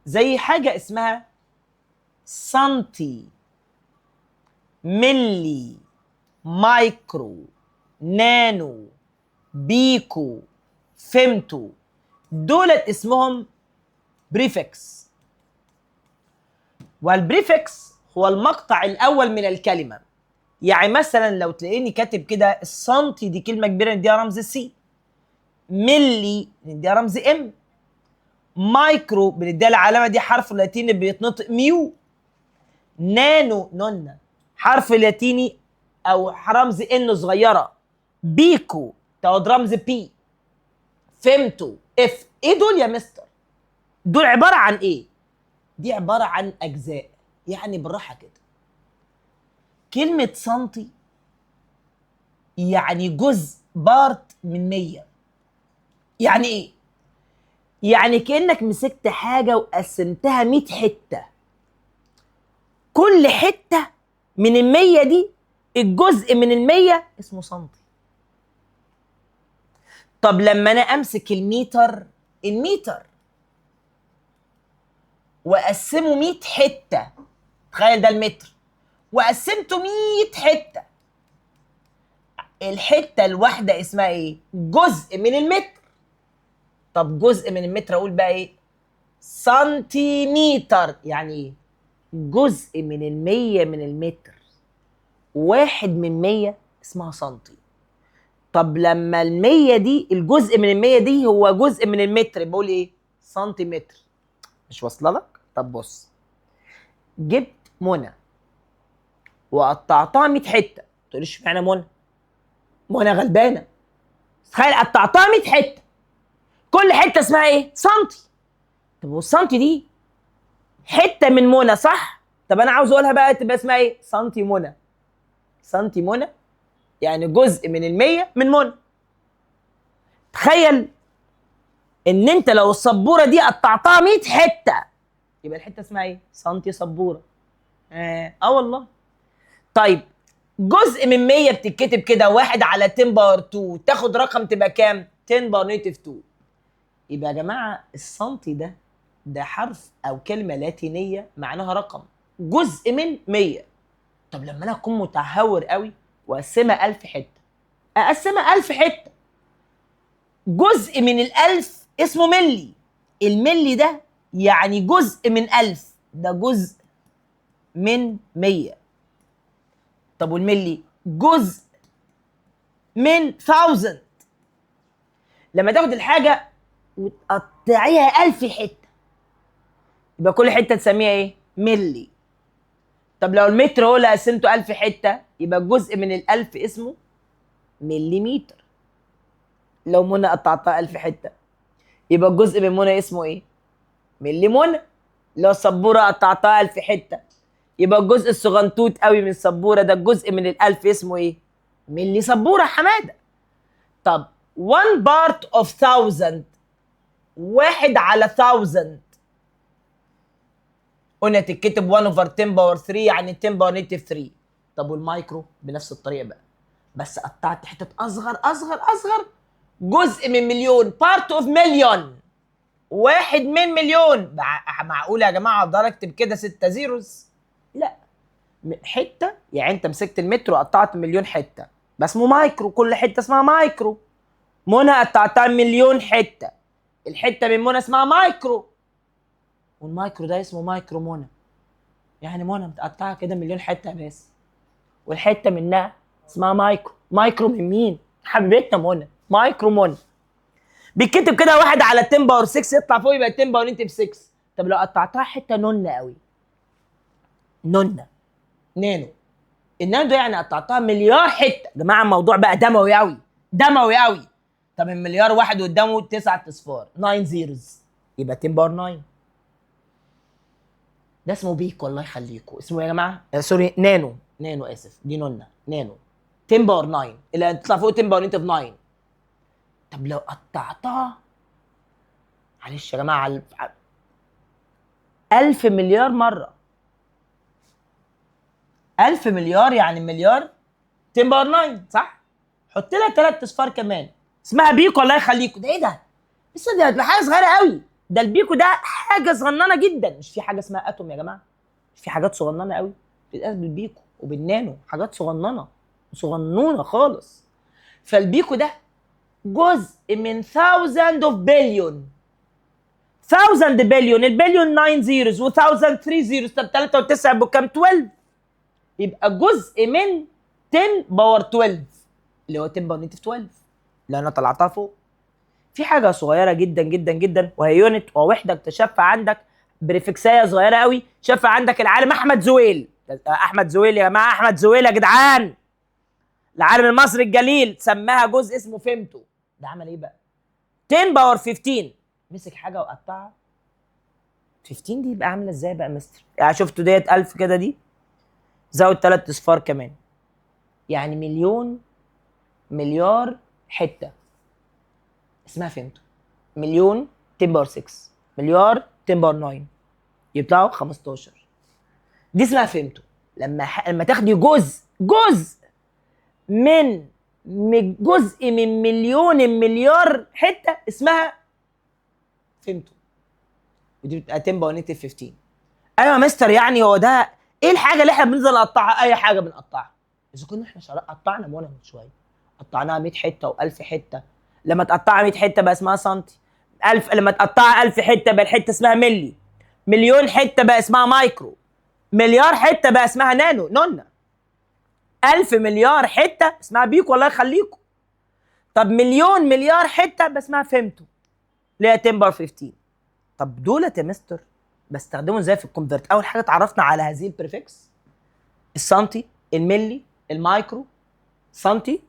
زي حاجة اسمها سنتي، ملي، micro، nano، pico، femto. دولت اسمهم prefix، وال prefix هو المقطع الاول من الكلمه. يعني مثلا لو تلاقيني كاتب كده السنتي، دي كلمة كبيرة نديها رمز C، ملي نديها رمز M، مايكرو بنديها العلامة دي حرف لاتيني بيتنطق ميو، نانو نونا حرف لاتيني او رمز N صغيره، pico تاخد رمز P، femto F. ايه دول يا مستر؟ دول عبارة عن ايه؟ دي عبارة عن اجزاء. يعني بالراحة كده، كلمة سنتي يعني جزء part من 100. يعني ايه؟ يعني كانك مسكت حاجة وقسمتها 100 حتة. كل حتة من المية دي، الجزء من المية اسمه سنتي. طب لما انا امسك الميتر، الميتر واقسمه 100 حتة، تخيل ده المتر وقسمته 100 حتة، الحتة الواحدة اسمها ايه؟ جزء من المتر. طب جزء من المتر اقول بقى ايه؟ سنتيمتر. يعني ايه؟ جزء من المية من المتر، 1 من 100 اسمها سنتي. طب لما المية دي، الجزء من المية دي هو جزء من المتر، بقول ايه؟ سنتيمتر. مش واصله لك؟ طب بص، جبت منى وقطعتها 100 حتة، ما تقوليش اشمعنى منى؟ منى غلبانه. تخيل قطعتها 100 حتة، كل حتة اسمها ايه؟ سنتي. طب والسنتي دي حتة من منى صح؟ طب انا عاوز اقولها بقى تبقى اسمها ايه؟ سنتي منى. سنتي منى يعني جزء من المية من منى. تخيل ان انت لو السبوره دي قطعتها 100 حتة يبقى الحتة اسمها ايه؟ سنتي سبورة. اه والله. طيب جزء من 100 بتتكتب كده 1 على 10 power 2، تاخد رقم تبقى كام؟ 10 power negative 2. يبقى يا جماعة السنتي ده حرف او كلمة لاتينيه معناها رقم، جزء من 100. طب لما انا اكون متهور قوي واقسمها 1000 حتة، اقسمها 1000 حتة، جزء من ال1000 اسمه ملي. الملي ده يعني جزء من 1000، ده جزء من 100. طب والملي جزء من 1000. لما تاخد الحاجة وتقطعيها 1000 حتة يبقى كل حتة تسميها ايه؟ ملي. طب لو المتر هو اللي قسمته 1000 حتة يبقى جزء من ال1000 اسمه مليمتر. لو منى قطعتها 1000 حتة يبقى الجزء من منى اسمه ايه؟ ملي منى. لو السبوره قطعتها 1000 حتة يبقى الجزء الصغنطوط قوي من السبوره ده الجزء من ال1000 اسمه ايه؟ ملي سبورة حمادة. طب 1 part of 1000، 1 على 1000، قلنا تتكتب 1 over 10 power 3 يعني 10 power negative 3. طب والمايكرو بنفس الطريقة بقى، بس قطعت حتت اصغر اصغر اصغر، جزء من مليون، part of million، 1 من مليون. معقولة يا جماعة افضل اكتب كده 6 zeros؟ لا، حتة، يعني انت مسكت المتر وقطعت مليون حتة، بس اسمه مايكرو، كل حتة اسمها مايكرو. منى قطعتها مليون حتة، الحتة من منى اسمها مايكرو، والمايكرو ده اسمه مايكرو منى، يعني منى متقطعه كده مليون حتة بس، والحتة منها اسمها micro. micro من مين؟ حبيبتنا منى، مايكرو منى. بيتكتب كده 1 على 10 power 6، يطلع فوق يبقى 10 power negative 6. طب لو قطعتها حتة نونه قوي، نونه، nano، ال nano ده يعني قطعتها مليار حتة. يا جماعة الموضوع بقى دموي قوي، دموي قوي. طب المليار واحد قدامه 9 اصفار، 9 zeros، يبقى 10 power 9. ده اسمه pico، الله يخليكم اسمه يا جماعة sorry nano، nano اسف، دي نونه، نانو 10 power 9 اللي تطلع فوق 10 power negative 9. طب لو قطعتها، معلش يا جماعة، 1000 مليار مرة، 1000 مليار يعني مليار 10 power 9 صح؟ حط لها 3 اصفار كمان، اسمها pico الله يخليكم. ده ايه ده؟ بس ده حاجة صغيرة قوي، ده ال pico ده حاجة صغننه جدا. مش في حاجة اسمها atom يا جماعة؟ مش في حاجات صغننه قوي بتتقاس بال pico وبال nano، حاجات صغننه صغنونه خالص. فال pico ده جزء من thousand of billion، thousand billion، ال billion 9 zeros و 1000 3 zeros، طب 3 و9 بكام؟ 12. يبقى جزء من 10 power 12 اللي هو 10 power negative 12 اللي انا طلعتها فوق. في حاجة صغيرة جدا جدا جدا وهي unit ووحده اكتشفها عندك، prefix ايه صغيرة قوي شافها عندك العالم احمد زويل. احمد زويل يا جماعة، احمد زويل يا جدعان، العالم المصري الجليل، سماها جزء اسمه فيمتو. ده عمل ايه بقى؟ 10 power 15، مسك حاجة وقطعها 15، دي يبقى عامله ازاي بقى يا مستر؟ يعني شفتوا ديت 1000 كده، دي زود 3 اصفار كمان، يعني مليون مليار حتة اسمها فيمتو. مليون 10 power 6، مليار 10 power 9، يطلعوا 15. دي اسمها فيمتو. لما تاخدي جزء من جزء من مليون مليار حتة اسمها فيمتو، ودي بتبقى 10 power negative 15. ايوه يا مستر، يعني هو ده ايه الحاجة اللي احنا بنفضل نقطعها؟ اي حاجة بنقطعها. اذا كنا احنا قطعنا منى من شوية، قطعناها 100 حتة و1000 حتة. لما تقطعها 100 حتة بقى اسمها سنتي، 1000 لما تقطعها 1000 حتة بقى الحتة اسمها ملي، مليون حتة بقى اسمها مايكرو، مليار حتة بقى اسمها نانو نونا، 1000 مليار حتة اسمها بيكو الله يخليكم. طب مليون مليار حتة بقى اسمها فيمتو اللي هي 10 power 15. طب دولت يا مستر بستخدمهم ازاي في ال convert؟ اول حاجة اتعرفنا على هذه ال prefix، السنتي، الملي، المايكرو. سنتي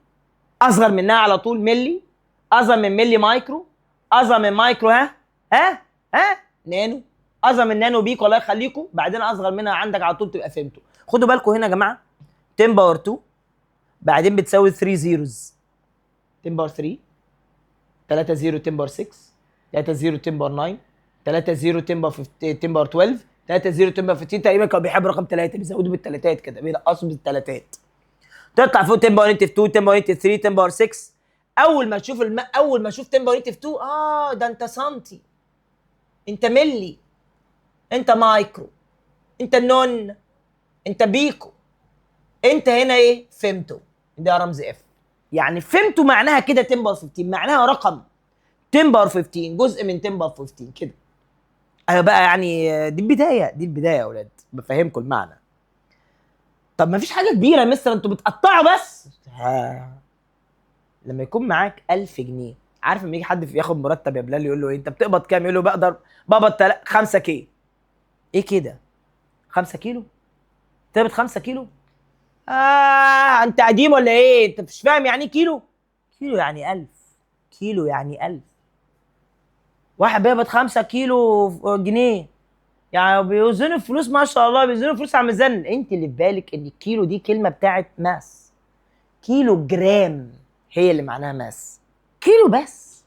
اصغر منها على طول ملي، اصغر من ملي مايكرو، اصغر من مايكرو ها ها ها نانو، اصغر من نانو بيكو الله يخليكم، بعدين اصغر منها عندك على طول تبقى فيمتو. خدوا بالكم هنا يا جماعة، 10 power 2 بعدين بتساوي 3 zeros، 10 power 3، 3 0 10 power 6، 3 0 10 power 9، 3 0 10 power 15، 10 power 12، 3 0 10 power 15. تقريبا كانوا بيحبوا رقم 3، بيزودوا بالثلاثات كده، بينقصوا بالثلاثات. تطلع فوق 10 power negative 2، 10 power negative 3، 10 power 6. اول ما اشوف 10 power negative 2، ده انت سنتي، انت ملي، انت مايكرو، انت نون، انت بيكو، انت هنا ايه؟ فيمتو. ده رمز F. يعني فيمتو معناها كده 10 power 15، معناها رقم 10 power 15، جزء من 10 power 15 كده. ايوه بقى، يعني دي البدايه، دي البداية يا اولاد، بفهمكم المعنى. طب ما فيش حاجة كبيرة يا مستر، انتوا بتقطعوا بس. ها. لما يكون معاك 1000 جنيه، عارف لما يجي حد ياخد مرتب يا بلال يقول له ايه؟ انت بتقبض كام؟ يقول له بقبض 5 K. ايه كده؟ 5 كيلو؟ تقبض 5 كيلو؟ انت قديم ولا ايه؟ انت مش فاهم يعني ايه كيلو؟ كيلو يعني 1000، كيلو يعني 1000. واحد بيقبض 5 كيلو جنيه، يعني بيوزنوا الفلوس ما شاء الله، بيوزنوا الفلوس على الميزان. انت اللي في بالك ان الكيلو دي كلمة بتاعت mass، كيلو جرام هي اللي معناها mass، كيلو بس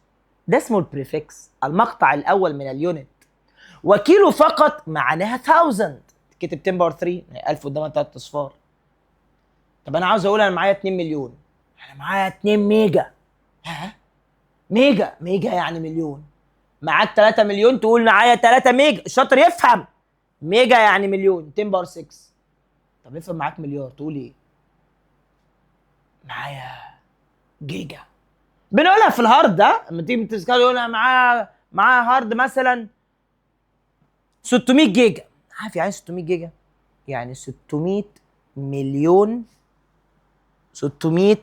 ده اسمه ال prefix، المقطع الاول من ال unit. وكيلو فقط معناها 1000، كتب 10 power 3، 1000 قدامها 3 اصفار. طب انا عاوز اقول انا معايا 2 مليون، انا معايا 2 ميجا. ها ميجا، ميجا يعني مليون. معاك 3 مليون تقول معايا 3 ميجا، الشاطر يفهم ميجا يعني مليون، 10 power 6. طب افرض معاك مليار تقول ايه؟ معايا جيجا. بنقولها في ال hard ده لما تيجي تذكر يقول معايا hard مثلا 600 جيجا. عارف يعني 600 جيجا؟ يعني 600 مليون، 600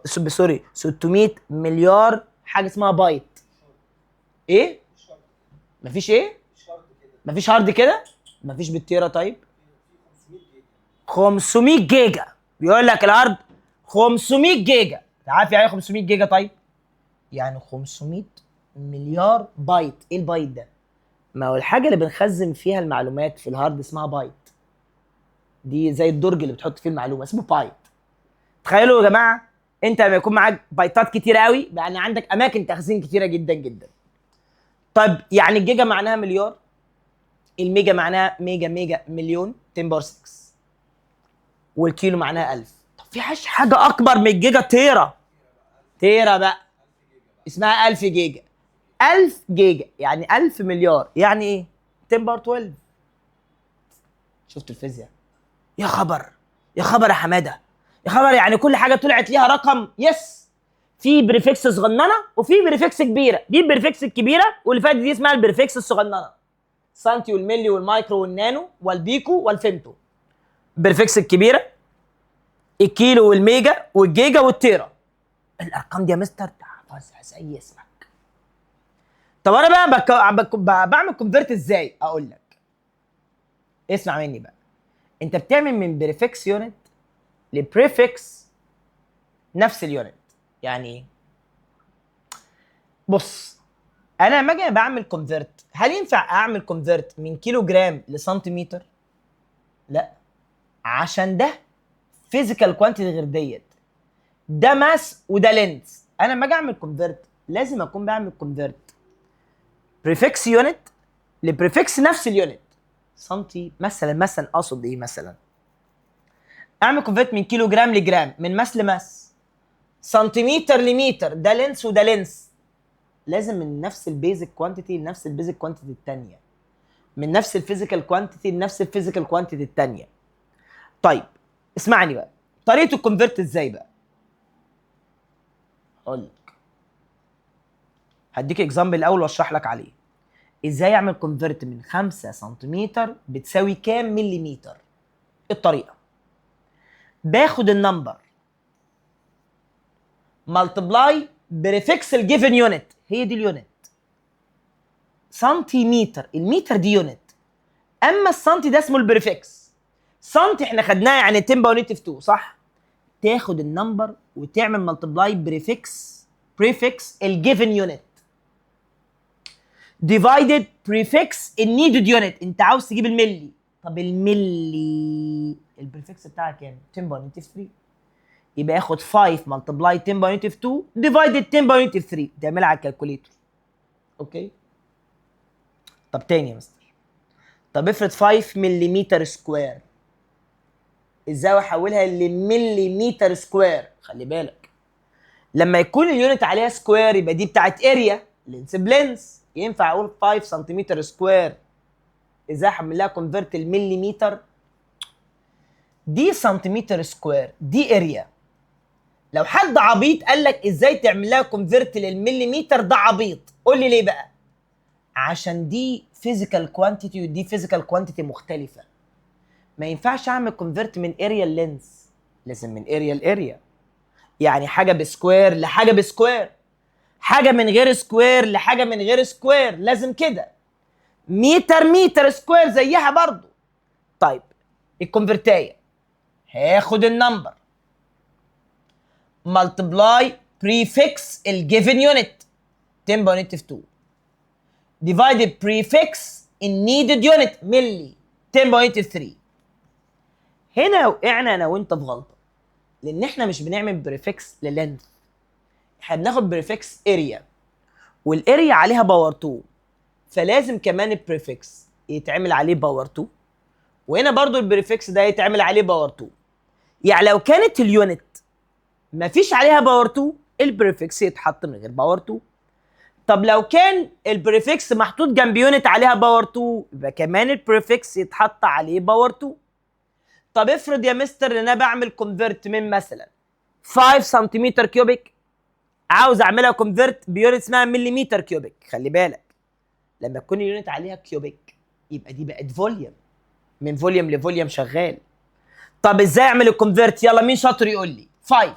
sorry 600 مليار حاجة اسمها بايت. ايه؟ مفيش ايه؟ مفيش hard كده؟ مفيش بالتيرا. طيب 500 جيجا، بيقول لك ال hard 500 جيجا. عارف يعني ايه 500 جيجا؟ طيب يعني 500 مليار بايت. ايه البايت ده؟ ما هو الحاجة اللي بنخزن فيها المعلومات في ال hard اسمها بايت، دي زي الدرج اللي بتحط فيه المعلومة اسمه بايت. تخيلوا يا جماعة انت لما يكون معاك بايتات كتيرة قوي، يعني عندك اماكن تخزين كتيرة جدا جدا. طيب يعني الجيجا معناها مليار، الميجا معناها ميجا ميجا مليون 10 power 6، والكيلو معناها 1000. طب في حاجة اكبر من الجيجا؟ تيرا. تيرا بقى اسمها 1000 جيجا. 1000 جيجا يعني 1000 مليار، يعني ايه؟ 10 power 12. شفت الفيزياء؟ يا خبر، يا خبر يا حمادة، يا خبر. يعني كل حاجة طلعت ليها رقم. yes، في prefix صغننه وفي prefix كبيرة. دي ال prefix الكبيرة، واللي فاتت دي اسمها ال prefix الصغننه. سنتي والملي والمايكرو والنانو والبيكو والفيمتو. prefix الكبيرة، الكيلو والميجا والجيجا والتيرا. الارقام دي يا مستر تحفظها زي اسمك. طب انا بقى بعمل convert ازاي؟ اقول لك اسمع مني بقى. انت بتعمل من prefix unit ل prefix نفس ال unit. يعني ايه؟ بص، انا لما اجي بعمل convert، هل ينفع اعمل convert من كيلو جرام لسنتيمتر؟ لا، عشان ده physical quantity غير ديت، ده mass وده length. انا لما اجي اعمل convert لازم اكون بعمل convert prefix unit ل prefix نفس ال unit. سنتي مثلا، مثلا اقصد ايه؟ مثلا اعمل convert من كيلو جرام لجرام، من mass ل mass، سنتيمتر لمتر، ده length وده length، لازم من نفس ال basic quantity لنفس ال basic quantity الثانيه، من نفس ال physical quantity لنفس ال physical quantity الثانيه. طيب اسمعني بقى، طريقه ال convert ازاي بقى؟ اقول لك، هديك example الاول واشرح لك عليه ازاي اعمل convert من 5 سنتيمتر بتساوي كام مليمتر. الطريقة باخد ال number multiply prefix ال given unit، هي دي ال unit سنتيمتر، المتر دي unit، اما السنتي ده اسمه ال prefix. سنتي احنا خدناه يعني 10 power negative 2، صح؟ تاخد ال number وتعمل multiply prefix ال given unit divided prefix ال needed unit. انت عاوز تجيب الملي، طب الملي ال prefix بتاعها كام؟ 10 power negative 3، يبقى ياخد 5 multiply 10 power negative 2 divided 10 power negative 3، تعملها على ال calculator. okay، طب تاني يا مستر، طب افرض 5 مليمتر square، ازاي احولها لمليمتر square؟ خلي بالك، لما يكون ال unit عليها square يبقى دي بتاعت area، length ب length. ينفع اقول 5 سنتيمتر square ازاي احمل لها convert المليمتر؟ دي سنتيمتر square، دي area. لو حد عبيط قال لك ازاي تعمل لها convert للمليمتر، ده عبيط. قول لي ليه بقى؟ عشان دي physical quantity ودي physical quantity مختلفه. ما ينفعش اعمل convert من area length، لازم من area ل area، يعني حاجة ب square لحاجة ب square، حاجة من غير square لحاجة من غير square، لازم كده. متر متر square زيها برضو. طيب ال convert ايه؟ هاخد ال number multiply prefix ال given unit 10 power negative 2 divided prefix ال needed unit ملي 10 power negative 3. هنا وقعنا انا وانت في غلطه، لان احنا مش بنعمل prefix لل length، احنا بناخد prefix area، وال area عليها power 2، فلازم كمان ال prefix يتعمل عليه power 2، وهنا برضو ال prefix ده يتعمل عليه power 2. يعني لو كانت ال unit مفيش عليها power 2، ال prefix يتحط من غير power 2. طب لو كان ال prefix محطوط جنب unit عليها power 2، يبقى كمان ال prefix يتحط عليه power 2. طب افرض يا مستر ان انا بعمل convert من مثلا 5 سنتيمتر cubic، عاوز اعملها convert ب unit اسمها مليمتر cubic. خلي بالك، لما تكون ال unit عليها cubic يبقى دي بقت volume، من volume ل volume شغال. طب ازاي اعمل ال convert؟ يلا مين شاطر يقول لي؟ 5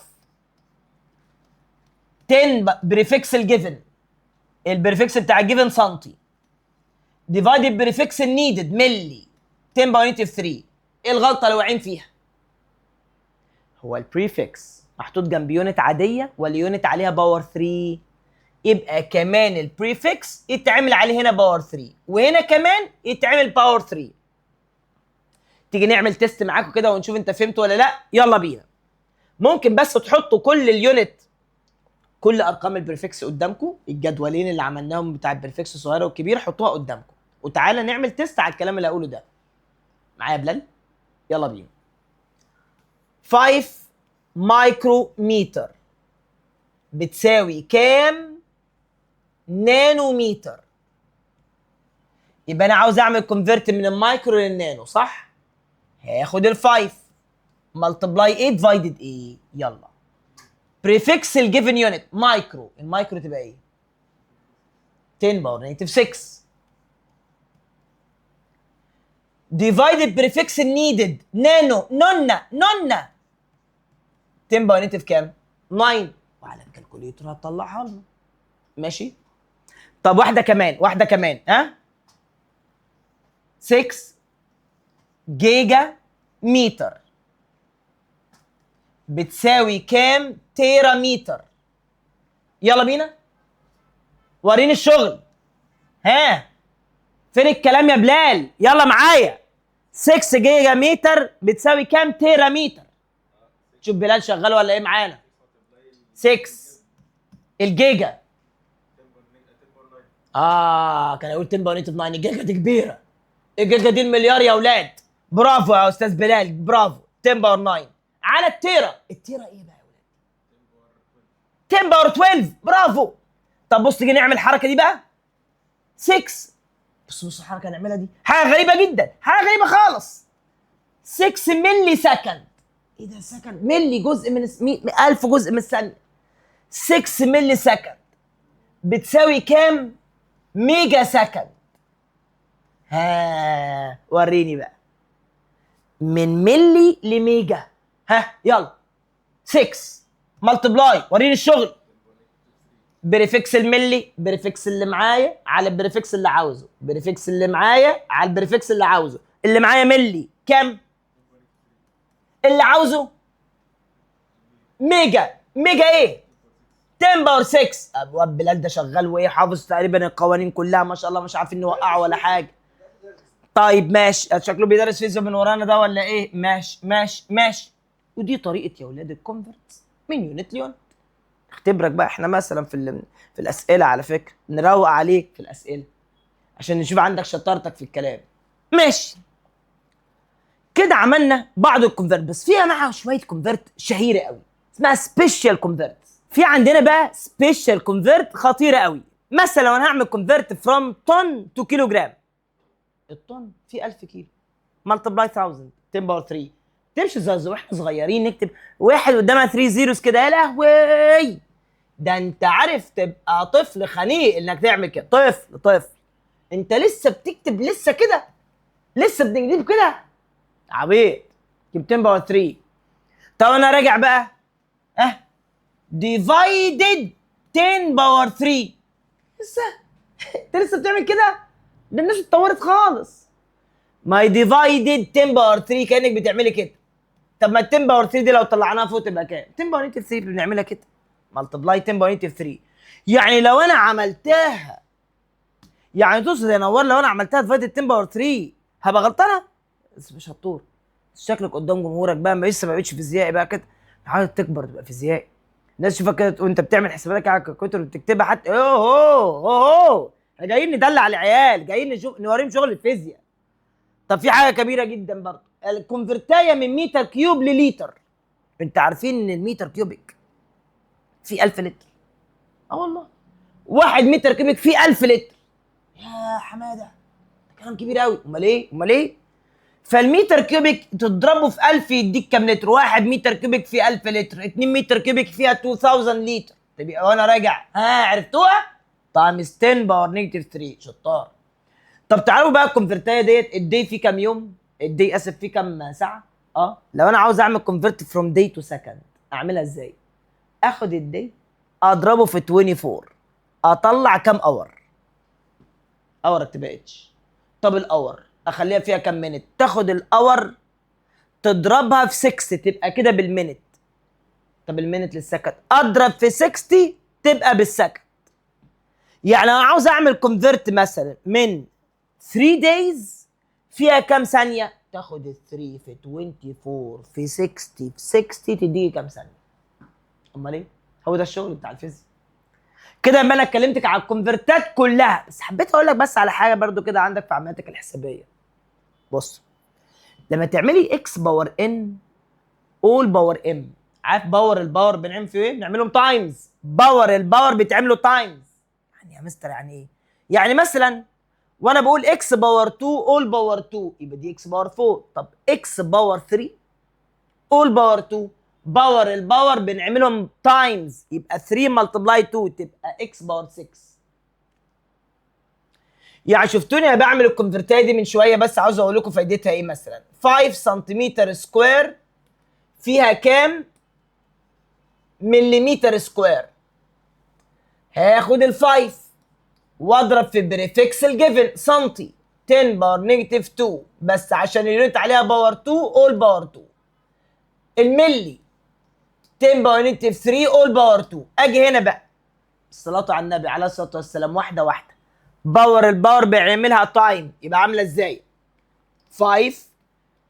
10 prefix ال given، ال prefix بتاع ال given سنتي، divided prefix ال needed ملي 10 power negative 3. ايه الغلطة اللي واقعين فيها؟ هو ال prefix محطوط جنب unit عادية ولا unit عليها power 3؟ يبقى كمان ال prefix يتعمل عليه هنا power 3، وهنا كمان يتعمل power 3. تيجي نعمل test معاكم كده ونشوف انت فهمت ولا لا؟ يلا بينا. ممكن بس تحطوا كل ال unit، كل ارقام ال prefix قدامكم، الجدولين اللي عملناهم بتاع ال prefix الصغيرة والكبير حطوها قدامكم، وتعالى نعمل test على الكلام اللي هقوله ده. معايا يا بلال؟ يلا بينا. 5 مايكرو متر بتساوي كام نانو متر؟ يبقى انا عاوز اعمل convert من ال micro لل nano، صح؟ هاخد ال 5 multiply ايه divided ايه؟ يلا، prefix ال given unit micro، ال micro تبقى ايه؟ 10 power negative 6 divided prefix ال needed nano، نونا نونا، 10 power negative كام؟ 9، وعلى ال calculator هتطلعها لنا. ماشي؟ طب واحدة كمان، واحدة كمان. ها، 6 جيجا متر بتساوي كام تيرا متر؟ يلا بينا، وريني الشغل. ها، فين الكلام يا بلال؟ يلا معايا، 6 جيجا متر بتساوي كام تيرا متر؟ شوف بلال شغال ولا ايه معانا. 6 الجيجا، كان يقول 10 power 9، الجيجا دي كبيره. الجيجا دي المليار يا اولاد. برافو يا استاذ بلال، برافو. 10 power 9 على ال tera. ال tera ايه بقى يا اولاد؟ 10 power 12. برافو. طب بص، تيجي نعمل الحركة دي بقى 6. بص بص، الحركة نعملها دي حاجة غريبة جدا، حاجة غريبة خالص. 6 millisecond. ايه ده؟ second ملي جزء من 1000 جزء من الثانيه. 6 millisecond بتساوي كام mega second؟ ها، وريني بقى من ملي ل mega. ها، يلا، 6 multiply، وريني الشغل. prefix الملي، prefix اللي معايا على ال prefix اللي عاوزه، prefix اللي معايا على ال prefix اللي عاوزه. اللي معايا ملي، كام؟ اللي عاوزه mega. mega ايه؟ 10 power 6. ابواب بلال ده شغال وايه، حافظ تقريبا القوانين كلها، ما شاء الله، مش عارفين نوقعه ولا حاجه. طيب ماشي، شكله بيدرس فيزياء من ورانا ده ولا ايه؟ ماشي ماشي ماشي. ودي طريقه يا اولاد ال convert من unit ل unit. اختبرك بقى احنا مثلا في الاسئله، على فكرة نروق عليك في الاسئلة عشان نشوف عندك شطارتك في الكلام. ماشي، كده عملنا بعض ال convert، بس فيها معها شوية convert شهيرة قوي اسمها special convert. في عندنا بقى special convert خطيرة قوي. مثلا لو انا هعمل convert from ton to kilogram، الطن فيه 1000 كيلو، multiply 1000، 10 power 3. تمشي زي واحنا صغيرين نكتب واحد قدامها 3 zeros كده. يا لهوي، ده انت عارف تبقى طفل خنيق انك تعمل كده. طفل طفل، انت لسه بتكتب لسه كده، لسه بنكتب كده، عبيط. جبت 10 power 3. طب انا راجع بقى اه divided 10 power 3. لسه انت لسه بتعمل كده؟ ده الناس اتطورت خالص. ما هي divided 10 power 3 كانك بتعملي كده. طب ما ال 10 power 3 دي لو طلعناها فوق تبقى كام؟ 10 power negative 3. بنعملها كده multiply 10 power negative 3. يعني لو انا عملتها، يعني تقصد يا نوار لو انا عملتها divided 10 power 3 هبقى غلطانة؟ بس مش شطور شكلك قدام جمهورك بقى، ما لسه ما بقتش فيزيائي بقى كده. حاول تكبر تبقى فيزيائي، الناس تشوفك كده وانت بتعمل حساباتك على ال calculator وبتكتبها حتى. اوه اوه، احنا جايين ندلع العيال، جايين نشوف نوريهم شغل الفيزياء. طب في حاجة كبيرة جدا برضه، ال convert ايه من meter cube لل لتر. انت عارفين ان ال meter cubic فيه 1000 لتر؟ اه والله، 1 meter cubic فيه 1000 لتر. يا حمادة، ده كلام كبير قوي. امال ايه؟ امال ايه؟ فال meter cubic تضربه في 1000 يديك كام لتر؟ 1 meter cubic فيه 1000 لتر، 2 meter cubic فيها 2000 لتر. طب وانا راجع، ها، عرفتوها؟ times 10 power negative 3. شطار. طب تعالوا بقى ال convert ايه ديت، ال day فيه كام يوم؟ ال day، اسف، فيه كام ساعة؟ اه، لو انا عاوز اعمل convert from day to second اعملها ازاي؟ اخد ال day اضربه في 24، اطلع كام hour؟ hour اكتبها H. طب ال hour اخليها فيها كام minute؟ تاخد ال hour تضربها في 60 تبقى كده بال minute. طب ال minute لل second اضرب في 60 تبقى بال second. يعني انا عاوز اعمل convert مثلا من 3 days فيها كام ثانية؟ تاخد ال 3 في 24 في 60 في 60 تديكي كام ثانية. امال ايه؟ هو ده الشغل بتاع الفيزياء كده. اما انا اتكلمتك على ال convert ات كلها، بس حبيت اقول لك بس على حاجة برضو كده عندك في عملياتك الحسابيه. بص، لما تعملي x power n all power m، عارف power ال power بنعمل فيه ايه؟ بنعملهم times. power ال power بيتعملوا times. يعني يا مستر يعني ايه؟ يعني مثلا وانا بقول x power 2 all power 2 يبقى دي x power 4. طب x power 3 all power 2، power ال power بنعملهم times، يبقى 3 multiply 2 تبقى x power 6. يعني شفتوني انا بعمل ال convert ايه دي من شويه، بس عاوز اقول لكم فايدتها ايه. مثلا 5 centimeter square فيها كام millimeter square؟ هاخد ال 5 واضرب في prefix ال given سنتي، 10 power negative 2، بس عشان ال unit عليها power 2، all power 2. الملي 10 power negative 3 all power 2. اجي هنا بقى، الصلاة على النبي عليه الصلاة والسلام، واحدة واحدة. power ال power بيعملها time، يبقى عاملة ازاي؟ 5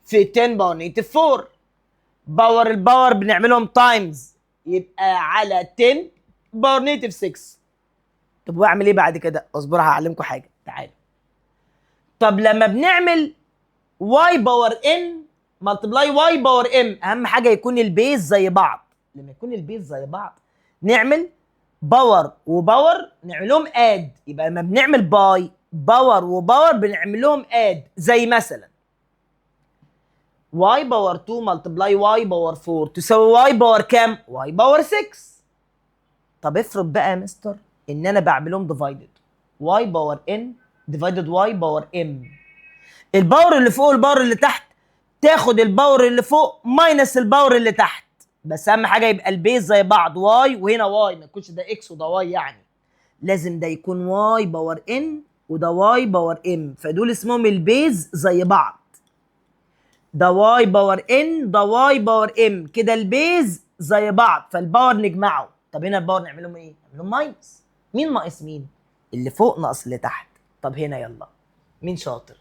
في 10 power negative 4. power ال power بنعملهم times، يبقى على 10 power negative 6. طب واعمل ايه بعد كده؟ اصبر هعلمكم حاجة. تعالوا، طب لما بنعمل y power n multiply y power m، اهم حاجة يكون ال base زي بعض. لما يكون ال base زي بعض نعمل power و power نعمل لهم add. يبقى لما بنعمل by power و power بنعمل لهم add، زي مثلا y power 2 multiply y power 4 تساوي y power كام؟ y power 6. طب افرض بقى يا مستر ان انا بعمل لهم divided، y power n divided y power m، ال power اللي فوق وال power اللي تحت، تاخد ال power اللي فوق minus ال power اللي تحت، بس اهم حاجة يبقى ال base زي بعض، y وهنا y، ما يكونش ده x وده y. يعني لازم ده يكون y power n وده y power m، فدول اسمهم ال base زي بعض. ده y power n، ده y power m، كده ال base زي بعض، فال power نجمعه. طب هنا ال power نعمل لهم ايه؟ نعمل لهم minus. مين ناقص مين؟ اللي فوق ناقص اللي تحت. طب هنا يلا مين شاطر؟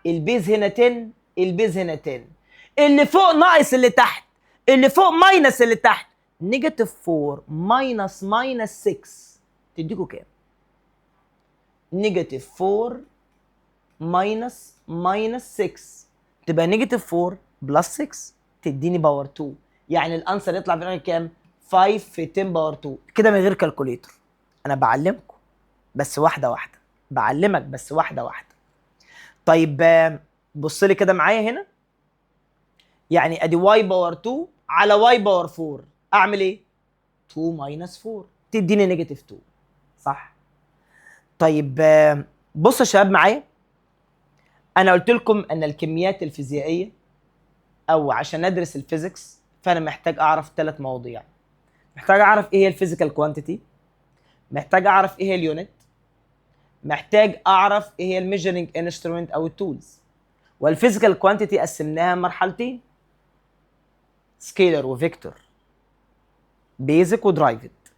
ال base هنا 10، ال base هنا 10، اللي فوق ناقص اللي تحت، اللي فوق minus اللي تحت، negative 4 minus minus 6 تديكوا كام؟ negative 4 minus minus 6 تبقى negative 4 plus 6 تديني power 2. يعني ال answer يطلع في الاخر كام؟ 5 في 10 power 2. كده من غير calculator. انا بعلمكم بس واحدة واحده، بعلمك بس واحدة واحده. طيب بص لي كده معايا هنا، يعني ادي y power 2 على y power 4، اعمل ايه؟ 2 minus 4 تديني negative 2، صح؟ طيب بصوا يا شباب معايا، انا قلت لكم ان الكميات الفيزيائية او عشان ادرس ال physics فانا محتاج اعرف ثلاث مواضيع. محتاج اعرف ايه هي ال physical quantity، محتاج اعرف ايه هي ال unit، محتاج اعرف ايه هي ال measuring instrument او ال tools. وال physical quantity قسمناها مرحلتين، scalar و vector، basic و derived.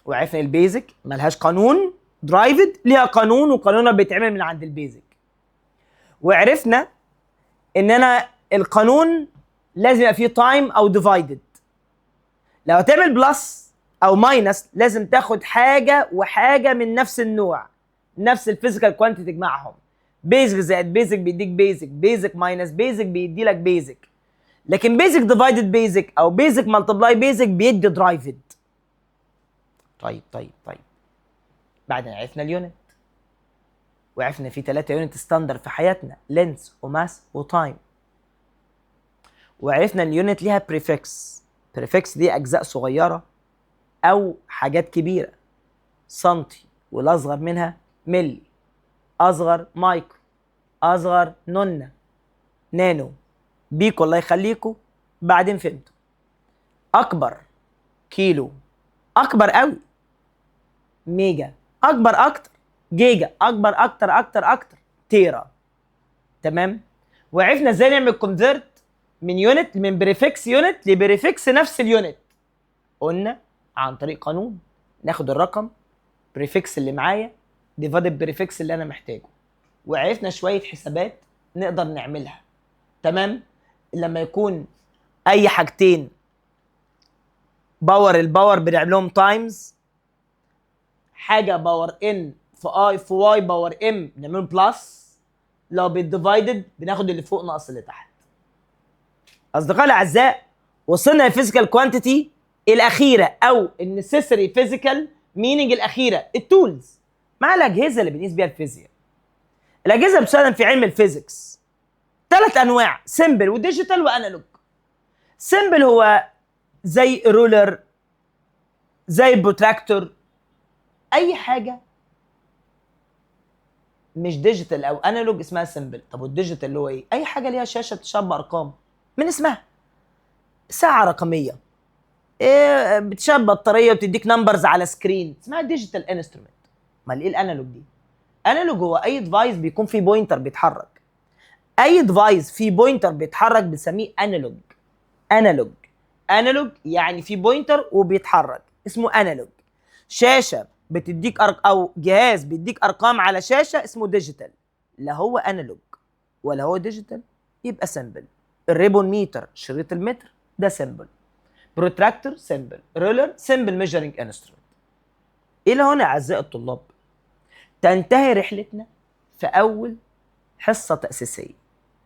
وعرفنا ال basic ملهاش قانون، derived ليها قانون وقانونها بيتعمل من عند ال basic. وعرفنا ان انا القانون لازم يبقى فيه time او divided. لو هتعمل plus او minus لازم تاخد حاجة وحاجه من نفس النوع، نفس ال physical quantity تجمعهم. basic زائد basic بيديك basic، basic minus basic بيدي لك basic، لكن basic divided basic او basic multiply basic بيدي derived. طيب، بعد ما عرفنا ال unit وعرفنا في ثلاثة unit standard في حياتنا، length و mass و time، وعرفنا ان ال unit ليها prefix. prefix دي اجزاء صغيرة او حاجات كبيرة، سنتي والاصغر منها ملي، اصغر مايكرو، اصغر نونا nano، pico الله يخليكم. بعدين فهمتوا اكبر كيلو، اكبر قوي mega، اكبر اكتر جيجا، اكبر اكتر اكتر اكتر tera. تمام؟ وعرفنا ازاي نعمل convert من unit، من prefix unit ل prefix نفس ال unit. قلنا عن طريق قانون، ناخد الرقم prefix اللي معايا divided prefix اللي انا محتاجه. وعرفنا شوية حسابات نقدر نعملها. تمام؟ لما يكون اي حاجتين power ال power بنعمل لهم times، حاجة power n في i في y power m بنعملهم plus، لو بال divided بناخد اللي فوق ناقص اللي تحت. اصدقائي الاعزاء، وصلنا لل physical quantity الاخيرة او ال necessary physical meaning الاخيره، ال tools، مع الاجهزة اللي بنقيس بيها الفيزياء. الاجهزة اللي بتستخدم في علم ال physics ثلاث انواع، simple و digital و analog. simple هو زي ruler، زي protractor، اي حاجة مش digital او analog اسمها simple. طب وال digital اللي هو ايه؟ اي حاجة ليها شاشة بتشتغل بارقام، من اسمها، ساعة رقميه، إيه، بتشغل بطارية وبتديك numbers على screen، اسمها digital instrument. امال ايه ال analog دي؟ analog هو اي device بيكون فيه pointer بيتحرك. اي device فيه pointer بيتحرك بنسميه analog. analog، analog يعني في pointer وبيتحرك، اسمه analog. شاشة بتديك او جهاز بيديك ارقام على شاشة اسمه digital. لا هو analog ولا هو digital يبقى simple. ال ribbon meter، شريط المتر، ده simple. protractor simple، ruler simple measuring instrument. الى هنا اعزائي الطلاب تنتهي رحلتنا في اول حصة تأسيسية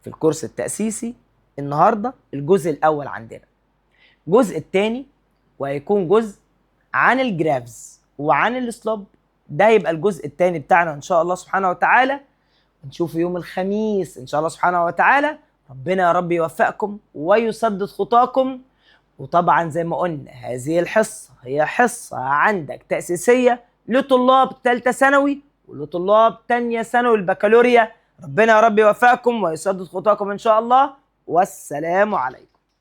في الكورس التأسيسي. النهاردة الجزء الأول عندنا، الجزء الثاني وهيكون جزء عن ال graphs وعن ال slope، ده يبقى الجزء الثاني بتاعنا ان شاء الله سبحانه وتعالى. نشوفه يوم الخميس ان شاء الله سبحانه وتعالى. ربنا يا رب يوفقكم ويسدد خطاكم. وطبعا زي ما قلنا هذه الحصة هي حصة عندك تأسيسية لطلاب ثالثة ثانوي ولطلاب تانية ثانوي البكالوريا. ربنا يا رب يوفقكم ويسدد خطاكم ان شاء الله، والسلام عليكم.